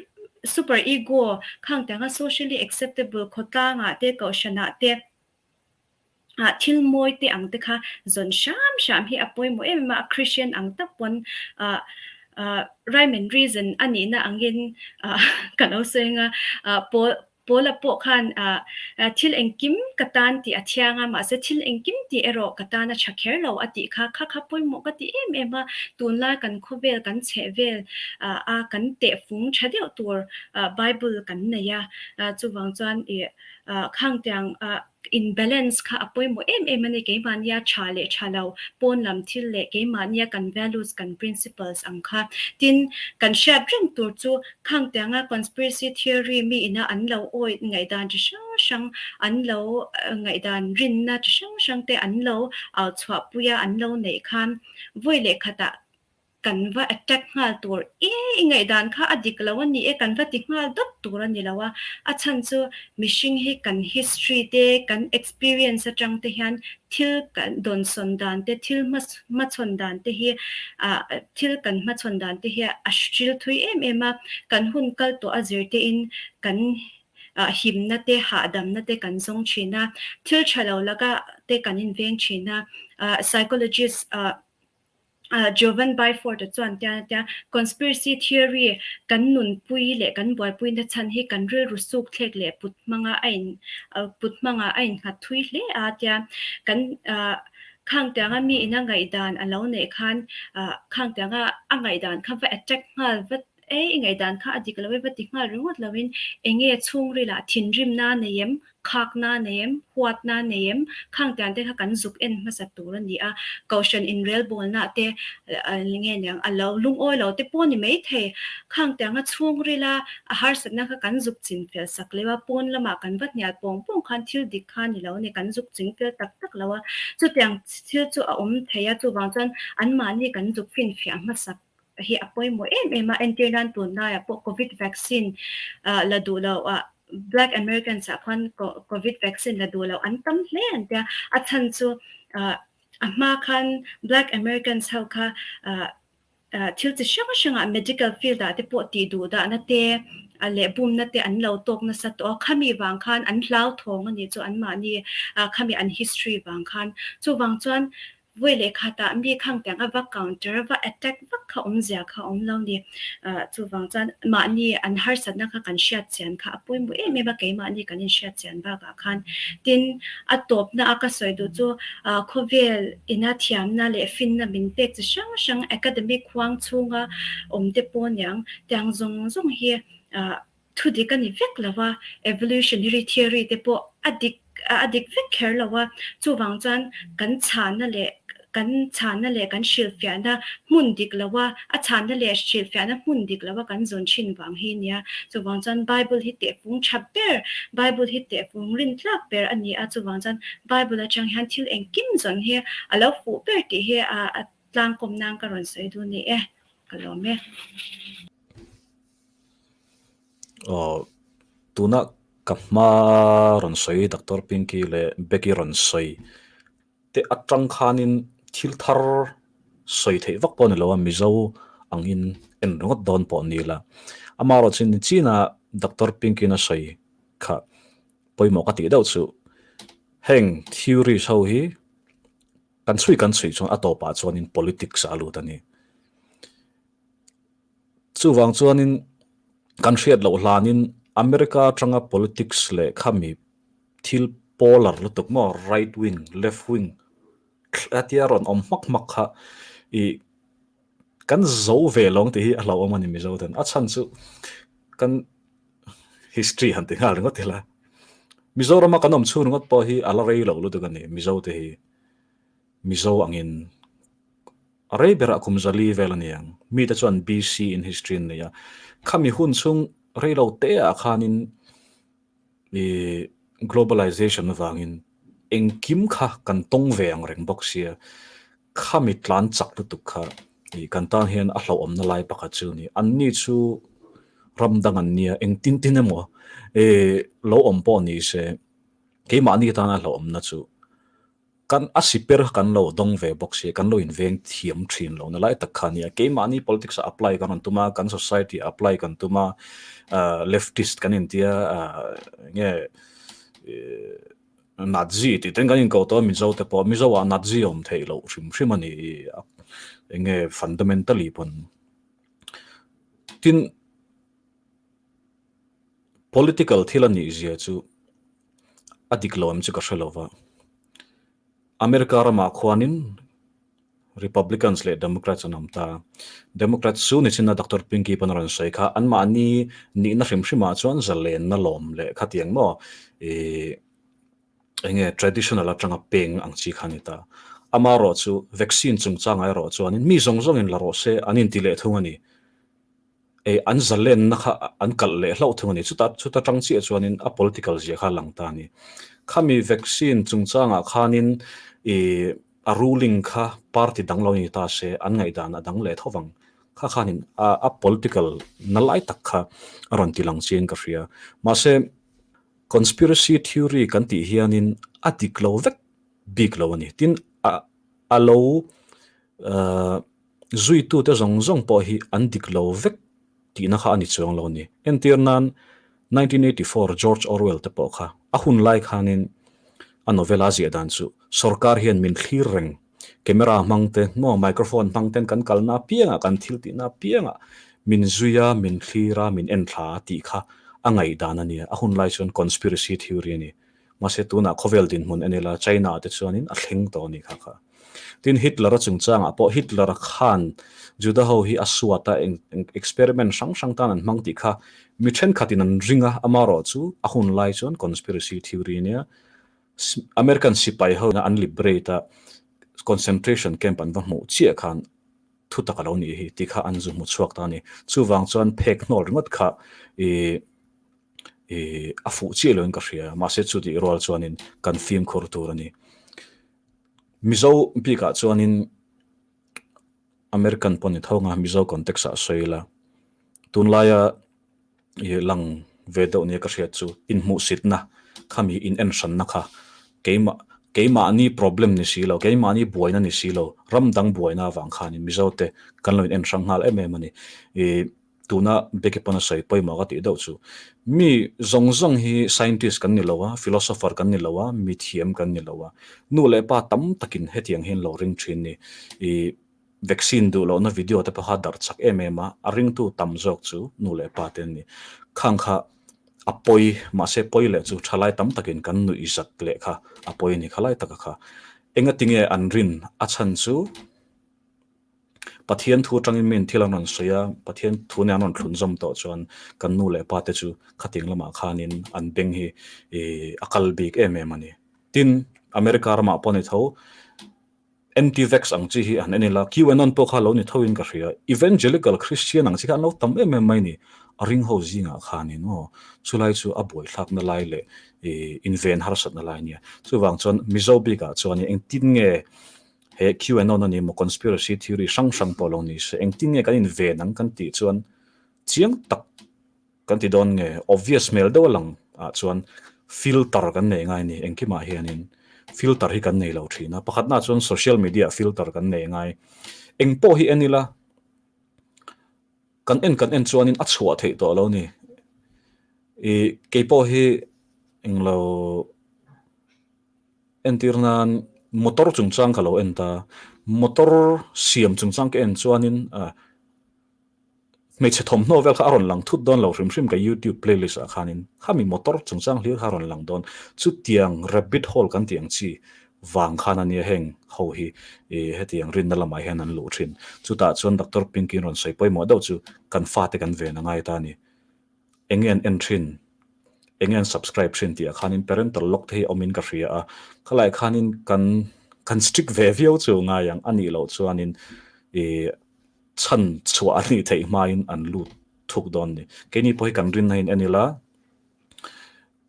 S3: super ego khang tiang a socially acceptable khawtlang ah te kohhran ah te ah thil mawi te ang te kha zawn hram hram hi a pawimawh em em a, a Christian ang tak pawn ah ah rhyme and reason a nihna angin ah ka lo sawi ang a ah pawl Paula pawh khan thil engkim ka tan tih a thiang a, mahse thil engkim tih erawh ka tan a tha kher lo a tih kha kha kha pawimawh ka ti em em a, tunlai kan khawvel kan chheh vel a kan tehfung tha deuh tur Bible kan nei a, chuvang chuan ih khang tiang In balance kha a pawimawh em em a ni, keimahnia tha leh tha lo, pawn lam thil leh keimahnia kan values, kan principles ang kha. Tin, kan hriat reng tur chu khang tianga conspiracy theory mi ina an lo awih ngaihdan chi hrang hrang, an lo ngaihdan rinna chi hrang hrang te an lo au chhuahpuia an lo neih khan vawi leh khatah. kan va attack nghal tur e i ngaihdan kha a dik lo a ni e kan va ti nghal dawt tur a ni lo a, a chhan chu mihring hi kan history te kan experience atang te hian thil kan dawnsawn dan te thil hmachhawn dan te hi ah thil kan hmachhawn dan te hi a hril thui em em a, kan hun kal tawh a zir te in kan ah himna te hahdamna te kan zawng thin a, thil tha lo laka te kan inveng thin a, ah psychologist ah. Jovan Byford-a chuan tian a tia, Conspiracy theory kan nunpui leh kan buaipuina chhan hi kan rilru suk thlek leh put hmanga a in put hmanga a innghat thui hle a tia. Kan khang tianga mi ina ngaihdan a lo neih khan khang tianga a ngaihdan kha va attack nghal vat E, i ngaihdan kha a dik lo e va ti nghal ringawt loin enge chhungrilah thinrimna nei em, khakna nei em, huatna nei em, khang tiang te kha kan zuk en hmasa tur a ni a, Kohhran inrelbawlna te nge niang a lo lungawi lo te pawh ni mai thei, khang tianga chhungrila a harsatna kha kan zuk chin fel sak leu a, pawn lamah kan va hnial pawng pawng khan thil dik kha ni lo a ni, kan zuk ching fel tak tak lo a, chutiang thil chu a awm thei a, chuvang chuan anmahni kan zuk finfiah hmasak hi a pawimawh em em a, entir nan tunlaiah pawh Covid vaccine la duh loh ah Black Americans ah khuan Covid vaccine la duh loh an tam hle an tia, a chhan chu a hma khan Black Americans ho kha thil chi hrang hrangah medical field ah te pawh tih duh dahna te leh bumna te an lo tawk nasa tawh a, khami vang khan an hlauthawng a nih chu anmahni khami an history vang khan, chuvang chuan Vawi leh khatah mi khang tiang a va counter a va attack vak kha awmzia kha awm lo ni. Chuvang chuan mahni an harsatna kha kan hriat chian kha a pawimawh em em a, keimahni kan inhriat chian bakah khan. Tin, a tawpna a ka sawi duh chu khawvel ina thiamna leh finna min pek chi hrang hrang academic huang chhunga awm te pawh niang tiang zawng zawng hi Thu dik a ni vek lo a, evolutionary theory te pawh a dik a dik vek kher lo a, chuvang chuan kan chhanna leh kan chhanna leh kan hrilhfiahna hmun dik lo a, a chhanna leh hrilhfiahna hmun dik lo a kan zawn thin vang hi nia. Chuvang chuan Bible hi tehfung tha ber, Bible hi tehfung rintlak ber a ni a, chuvang chuan Bible atang hian thil engkim zawn hi a lo fuh ber tih hi a tlangkawm nan ka rawn sawi duh ni e, ka lawm e.
S4: Aw, tuna ka hma rawn sawi Doctor Pinky leh Becky rawn sawi te atang khanin thil thar sawi theih vak pawh a ni lo a, Mizo angin en ringawt dawn pawh a ni la. Amaherawhchu ni china Doctor Pinky-in a sawi kha pawimawh ka tih deuh chu heng theories ho hi kan chhui kan chhui chuan a tawpah chuanin politics a lut a ni. Chuvang chuanin kan hriat loh hlanin America atanga politics leh khami thil polar lutuk maw right wing, left wing hetia rawn awm hmak hmak kha ih kan zo ve lo ang tih hi a hlauhawm a ni Mizo ten. A chhan chu kan history han ti nghal ringawt ila. Mizorama kan awm chhung ringawt pawh hi a la rei lo lutuk a ni Mizo te hi. Mizo angin A rei berah kum zali vel a ni ang. Mite chuan BC in history an nei a. Khami hun chhung rei lo te ah khanin i globalization avangin engkim kha kan tawng ve ang reng bawk sia. Khami tlan chak lutuk kha i kan tan hian a hlauhawmna lai pakhat chu a ni. Anni chu ram dang an nia, engtin tin emaw i lo awm pawh ni se keimahni tana hlauhawmna chu Kan a siper kan lo dawng ve bawk si, kan lo inveng thiam thin lo na lai tak kha nia. Keimahni politics ah apply kan rawn tum a, kan society ah apply kan tum a, leftist kan intia, enge Nazi tih ten kan inko tawh a Mizo te pawh, Mizo ah Nazi awm theih loh hrim hrim a ni, enge fundamentally pawn. Tin, political thil a nih zia chu A dik lo em chu ka hre lo va. America ramah khuanin Republicans leh Democrats an awm ta. Democrats chu nichin a Doctor Pinky pawn a rawn sawi kha, anmahni nihna hrim hrimah chuan zalenna lawm leh khatiang maw ih enge traditional atanga peng ang chi kha a ni ta. Amaherawh chu vaccine chungchangah erawh chuanin mi zawng zawngin la rawh se an inti leh thung a ni. Ei an zalenna kha an kalh leh hlauh thung a ni. Chuta chuta tang chiah chuanin a political zia kha a lang ta a ni. Khami vaccine chungchangah khanin ih. A ruling kha party dang lo ni ta se an ngaihdan a dang leh tho vang. Kha khanin a a political na lai tak kha a rawn ti lang chiang ka hria. Mahse conspiracy theory kan tih hianin a dik lo vek bik lo a ni. Tin a a lo zuitute zawng zawng pawh hi an dik lo vek tihna kha a ni chuang lo a ni. Entir nan 1984 George Orwell te pawh kha a hun lai khanin a novel a ziah dan chu sorkar hian min thlir reng, camera hmang te maw microphone hmang ten kan kalna apiangah kan thil tihna apiangah min zui a, min thlir a, min en thla a tih kha a ngaihdan a nia. A hun lai chuan conspiracy theory a ni. Mahse tunah khawvel dinhmun en ila China ah te chuanin a thleng tawh a ni kha kha. Tin Hitler-a chungchangah pawh Hitler-a khan Juda ho hi a suat a, experiment hrang hrang tan an hmang tih kha mi thenkhatin an ring a, amarawh chu a hun lai chuan conspiracy theory a nia. American sipai ho an liberate a, concentration camp an va hmuh chiah khan thu tak a lo nih hi tih kha an zu hmu chhuak ta a ni. Chuvang chuan phek hnawl ringawt kha ih ih a fuh chiah loin ka hria, mahse chutih rual chuanin kan fimkhur tur a ni. Mizo bikah chuanin American pawh ni tho anga Mizo context ah sawi ila, tunlaia ih lang ve deuh nia ka hriat chu inhmuhsitna khami in en hranna kha keimah keimahni problem ni si lo, keimahni buaina ni si lo, ram dang buaina avang khanin Mizo te kan lo in en hrang nghal em em a ni. Ih Tuna Becky pawn a sawi pawimawh ka tih deuh chu, mi zawng zawng hi scientist kan ni lo a, philosopher kan ni lo a, mi thiam kan ni lo a. Nu leh pa tam takin hetiang hian lo ring thin ni. I vaccine duh lohna video te pawh kha darh chak em em a, a ringtu tam zawk chu nu leh pa te an ni. Khang kha a pawi, mahse pawi leh chu thalai tam takin kan nuih zat leh kha a pawi a ni khalai taka kha. Engatinge an rin a chhan chu? Pathian thu atangin min thil an rawn sawi a, Pathian thu nen an rawn thlun zawm tawh chuan kan nu leh pa te chu khating lamah khanin an beng hi a kal bik em em a ni. Tin, America ramah pawh ni tho, anti-vax ang chi hi han en ila, QAnon pawh kha lo ni thoin ka hria, Evangelical Christian ang chi kha an lo tam em em mai ni, a ring ho zingah khanin aw, chulai chu a buaithlakna lai leh inven harsatna lai a nia. Chuvang chuan Mizo bikah chuan engtin nge He QAnon a ni maw, conspiracy theory hrang hrang pawh lo ni se, engtin nge kan inven ang kan tih chuan chiang tak kan ti dawn nge, obvious hmel deuh a lang ah chuan filter kan nei ngai a ni, engkimah hianin filter hi kan nei lo thin a, pakhatnaah chuan social media ah filter kan nei ngai, eng pawh hi en ila kan en kan en chuanin a chhuah theih tawh lo ni, ih keipawh hi englo. Entir nan motor chungchang ka lo en ta, motor siam chungchang ka en chuanin ah hmeichhe thawmhnaw vel kha a rawn lang thut dawn lo hrim hrim ka youtube playlist ah khanin khami motor chungchang hlir kha a rawn lang dawn, chutiang rabbit hole kan tih ang chi vang khan a nia heng ho hi ih hetiang rinna lamah hian an luh thin. Chutah chuan Doctor Pinky in rawn sawi pawimawh deuh chu kan fate kan ven a ngai ta a ni. Enge an en thin, enge an subscribe thin tih ah khanin parental lock te hi awmin ka hria a, khalai khanin kan kan strict ve viau chu ngai ang, a nih loh chuanin ih chhan chhuah a nih theih hmain an lut thuk dawn a ni. Keini pawh hi kan rinna hi en ila,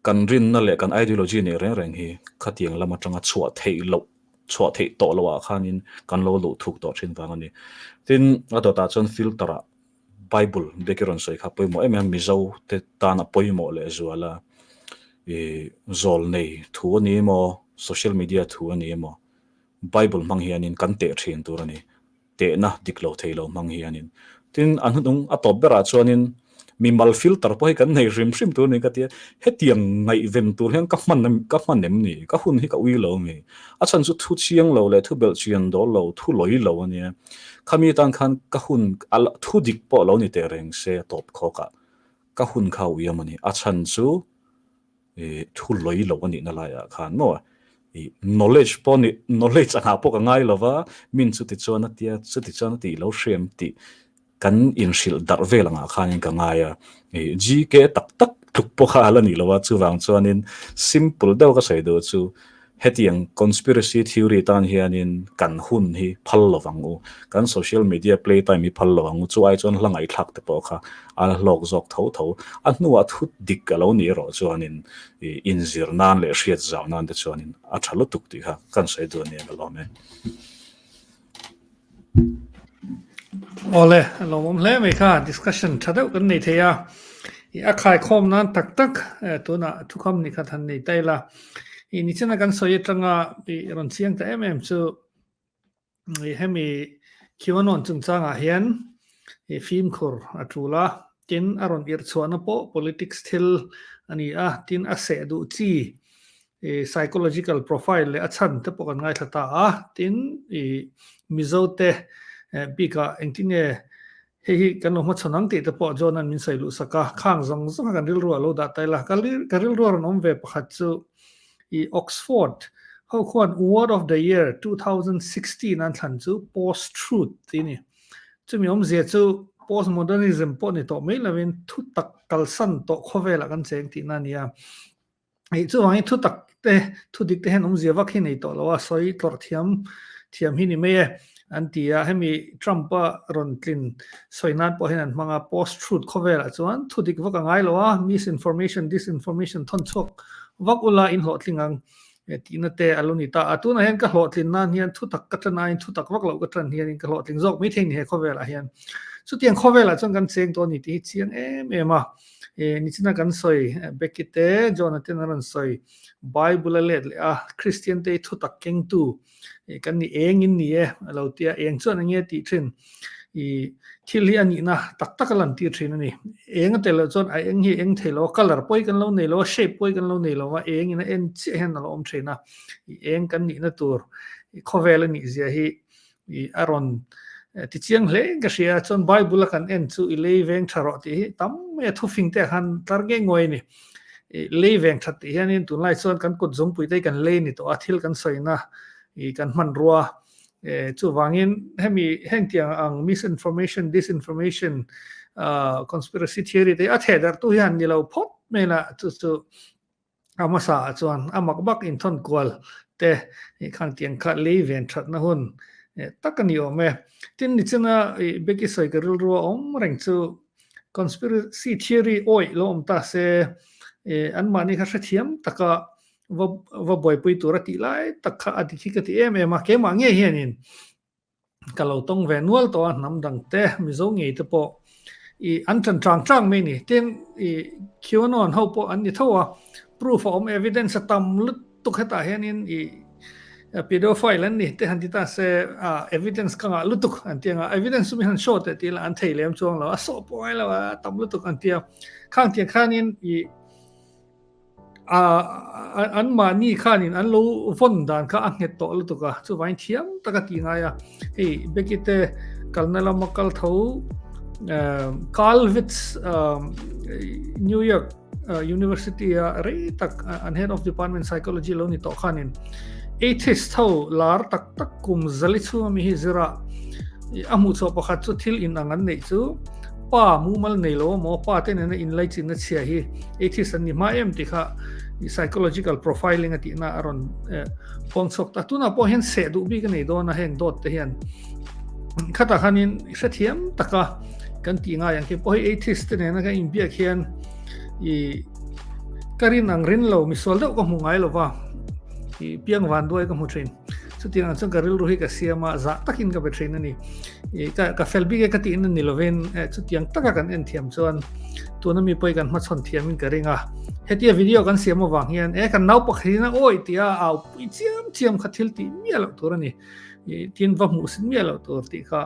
S4: kan rinna leh kan ideology neih reng reng hi khatiang lam atanga chhuah theih loh, chhuah theih tawh loh ah khanin kan lo luh thuk tawh thin vang a ni. Tin, a dawtah chuan filter ah Bible biak i rawn sawi kha pawimawh em em a, Mizo te tan a pawimawh leh zual a, ih zawl nei thu a ni emaw, social media thu a ni emaw, Bible hmang hianin kan teh thin tur a ni, tehna dik lo thei lo hmang hianin. Tin, a hnuhnung a tawp berah chuanin mimal filter pawh hi kan nei hrim hrim tur a ni ka ti a, hetiang ngaihven tur hian ka hman ka hman em ni, ka hun hi ka ui lo mi, a chhan chu thu chiang lo leh thu belh chian dawl lo, thu lawi lo a nia. Khami tan khan ka hun a thu dik pawh lo ni teh reng se a tawp khawk ah ka hun kha a uiam a ni. A chhan chu ih thu lawi lo a nihna laiah khan maw ih knowledge pawh ni knowledge angah pawh ka ngai lo va, min chuti chuan a tia chuti chuan a tih lo hriam tih kan inhrilh darh vel angah khanin ka ngai a, ih GK tak tak tluk pawh kha a la nih lo a, chuvang chuanin simple deuh ka sawi duh chu. Hetiang conspiracy theory tan hianin kan hun hi phal lo vang u, kan social media play time hi phal lo ang u, chu ai chuan hla ngaihthlak te pawh kha a la hlawk zawk tho tho. A hnuah thut dik a lo nih erawh chuanin inzir nan leh hriat zau nan te chuanin a tha lutuk tih kha kan sawi duh a nia ka lawm e.
S1: Awle, a lawmawm hle mai kha, discussion tha deuh kan nei thei a, i a khaikhawm nan tak tak tunah thukham ni khat han nei ta ila, i nichina kan sawi atanga i rawn chiang ta em em chu i hemi QAnon chungchangah hian i fimkhur a tul a, tin a rawn irh chhuahna pawh politics thil a ni a, tin a seh duh chi i psychological profile leh a chhan te pawh kan ngaithla ta a, tin i Mizo te bikah engtin nge hei hi kan lo hmachhawn ang tih te pawh John-a'n min sawi luh sak a, khang zawng zawng kha kan rilru ah lo dah ta ila, ka rilru a rawn awm ve pakhat chu i Oxford ho khuan Word of the Year 2016 an thlan chu post-truth tih a ni. Chumi awmzia chu postmodernism pawh ni tawh mai lovin thutak kalsan tawh khawvelah kan cheng tihna a ni a. Hei chuvangin thu tak te, thu dik te hian awmzia vak hi nei tawh lo a, sawi tlawrh thiam thiam hi ni mai e an ti a. Hemi Trump-a rawn tlin sawi nan pawh hian an hmang a, post-truth khawvelah chuan thu dik vak a ngai lo a, misinformation, disinformation thawn chhuak vak ula in hlawhtling ang tihna te a lo ni ta a. Tunah hian ka hlawhtlin nan hian thu tak ka tan aiin thu tak vak loh ka tan hianin ka hlawhtling zawk maithei ni he khawvelah hian. Chutiang khawvelah chuan kan cheng tawh a ni tih hi chiang em em a. E nichina kan sawi Becky te John-a ten an rawn sawi Bible a let leh a Christian te hi thutak kengtu kan ni eng in ni e a lo tia eng chuan enge tih thin i thil hi a nihna tak tak a lan tir thin a ni eng a tel loh chuan a eng hi eng thei lo a colour pawi kan lo nei lo a shape pawi kan lo nei lo a eng in a en chiah hian a lo awm thin a i eng kan nihna tur i khawvel a nih zia hi I a rawn ti chiang hle in ka hria a, chuan Bible a kan en chu i lei veng tha rawh tih hi tam mai a thufing te ah khan tlar ngei nguai a ni. I lei veng that tih hianin tunlai chuan kan kut zungpui te hi kan lei ni tawh a, thil kan sawina i kan hmanrua chuvangin hemi hengtiang ang misinformation, disinformation, conspiracy theory te hi a thehdarhtu hian ni lo phawt mai la chu chu A hmasa ah chuan a mak bak inthawn kual te khang tiang kha lei ven thatna hun tak a ni awm e. Tin nichina i Becky sawi ka rilru a awm reng chu conspiracy theory awih lo awm ta se anmahni kha hrethiam taka va va buaipui tur a tih lai tak kha a dik hi ka ti em em a, keimah ngei hianin ka lo tawng ve nual tawh a hnam dang te Mizo ngei te pawh i an ṭan ṭang ṭang mai ni tin i QAnon ho pawh an ni tho a proof a awm evidence a tam lutuk hetah hianin i pedophile an ni te han ti ta se a evidence ka ngah lutuk an ti anga evidence chu mi han show teh tih lah an thei lem chuang lo a sawh pawh ngai lo a tam lutuk an ti a khang tiang khanin i an mahni khanin an lo vawn dan kha a nghet tawh lutuk a, chuvangin thiam tak a tih ngai a, hei Becky te kalna lama kal tho Carl Witz New York University a rei tak an head of department psychology lo ni tawh khanin atheist ho lar tak tak kum zali chhunga mi hi zira a hmuh chhuah pakhat chu thil inang an neih chu pa mumal nei lo emaw pa te nena inlaichinna chhia hi atheist an ni hma em tih kha psychological profiling a tihna a rawn pawng chhuak ta. Tunah pawh hian seh duh bik a nei dawn a heng dawt te hian khatah khanin hrethiam taka kan tih ngai ang khi pawh hi atheist te nena kan inbiak hian i ka rin ang rin lo misual deuh ka hmu ngai lova i piang van duai ka hmu thin. Chutiang ang chuan ka rilru hi ka siam a, zah takin ka be thin a ni. I ka ka fel bik e ka tihna ni lovin eh chutiang taka kan en thiam chuan tuna mi pawh hi kan hmachhawn thiamin ka ring a. Hetia video kan siam avang hian eh kan nau pakhat in a awi tih a au pui chiam chiam kha thil tih miah loh tur a ni. I tin va hmuh sin miah loh tur tih kha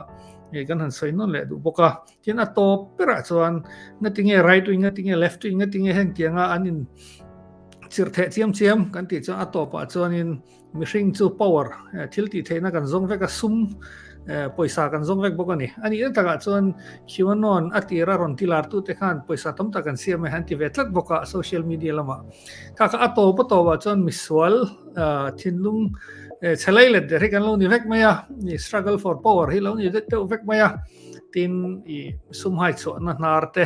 S1: eh kan han sawi nawn leh duh bawk a. Tin a tawp berah chuan ngatinge right wing ngatinge left wing ngatinge hengtianga an in chirh theh chiam chiam kan tih chuan a tawpah chuanin Mihring chu power, thil tih theihna kan zawng vek a, sum, pawisa kan zawng vek bawk a ni. A nihna takah chuan QAnon a tira rawn ti lar tute khan pawisa tam tak an siam e, an ti ve tlat bawk a social media lamah. Kha kha a tawp a tawpah chuan misual thinlung chhe lei let der hi kan lo ni vek mai a, struggle for power hi lo ni deuh vek mai a, tin i sum hai chhuahna hnar te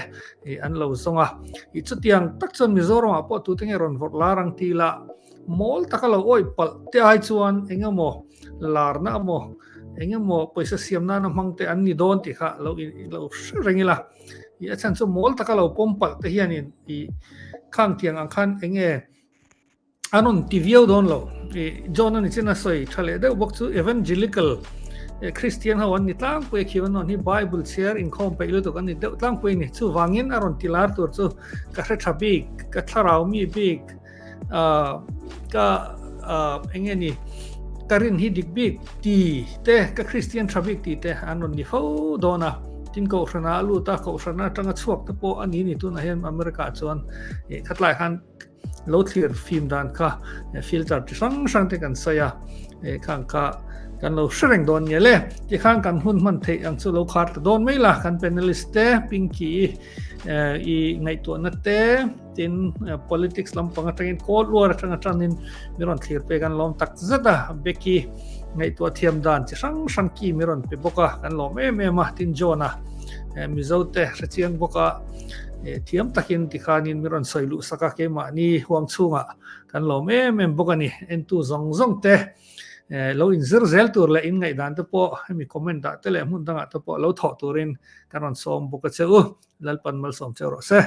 S1: an lo zawng a. Chutiang tak chuan Mizoramah pawh tute nge rawn vawrh lar ang ti lah. Mawl taka lo awih palh te ai chuan eng emaw larna emaw eng emaw pawisa siam nana hmang te an ni dawn tih kha lo lo hre reng ila. I a chhan chu mawl taka lo pawm palh te hianin i khang tiang ang khan eng nge an rawn ti viau dawn lo. I John a ni chin a sawi tha leh deuh bawk chu evangelical Christian ho an ni tlangpui a QAnon hi Bible chhiar inkhawm peih lutuk an ni deuh tlangpui a ni. Chuvangin a rawn ti lar tur chu ka hre tha bik, ka thlarau mi bik, ka eng nge ni ka rin hi dik bik ti te ka Christian tha bik ti te an rawn ni fo dawn a. Tin kohhrana a lut a, kohhrana atanga chhuak te pawh a ni ni tunah hian America chuan khatlai khan lo thlir fim dan kha filter chi hrang hrang te kan sawi a khang kha kan lo hre reng dawn nge le tikhan kan hun hman theih ang chu lo khar ta dawn mai la kan panelist te Pinky i ngaihtuahna te tin politics lampang atangin cold war atanga tanin mi rawn thlir pe kan lawm tak zet a Becky ngaihtuah thiam dan chi hrang hrang ki mi rawn pe bawk a kan lawm em em a tin John a Mizo te hrechiang bawk a Thiam takin tikhanin mi rawn sawi luh sak a, keimahni huang chhungah kan lawm em em bawk a ni. Entu zawng zawng te lo inzir zel tur leh inngaihdan te pawh hemi comment ah te leh hmun dangah te pawh lo thawh turin kan rawn sawm bawk a che u. Lalpan malsawm cheu rawh se.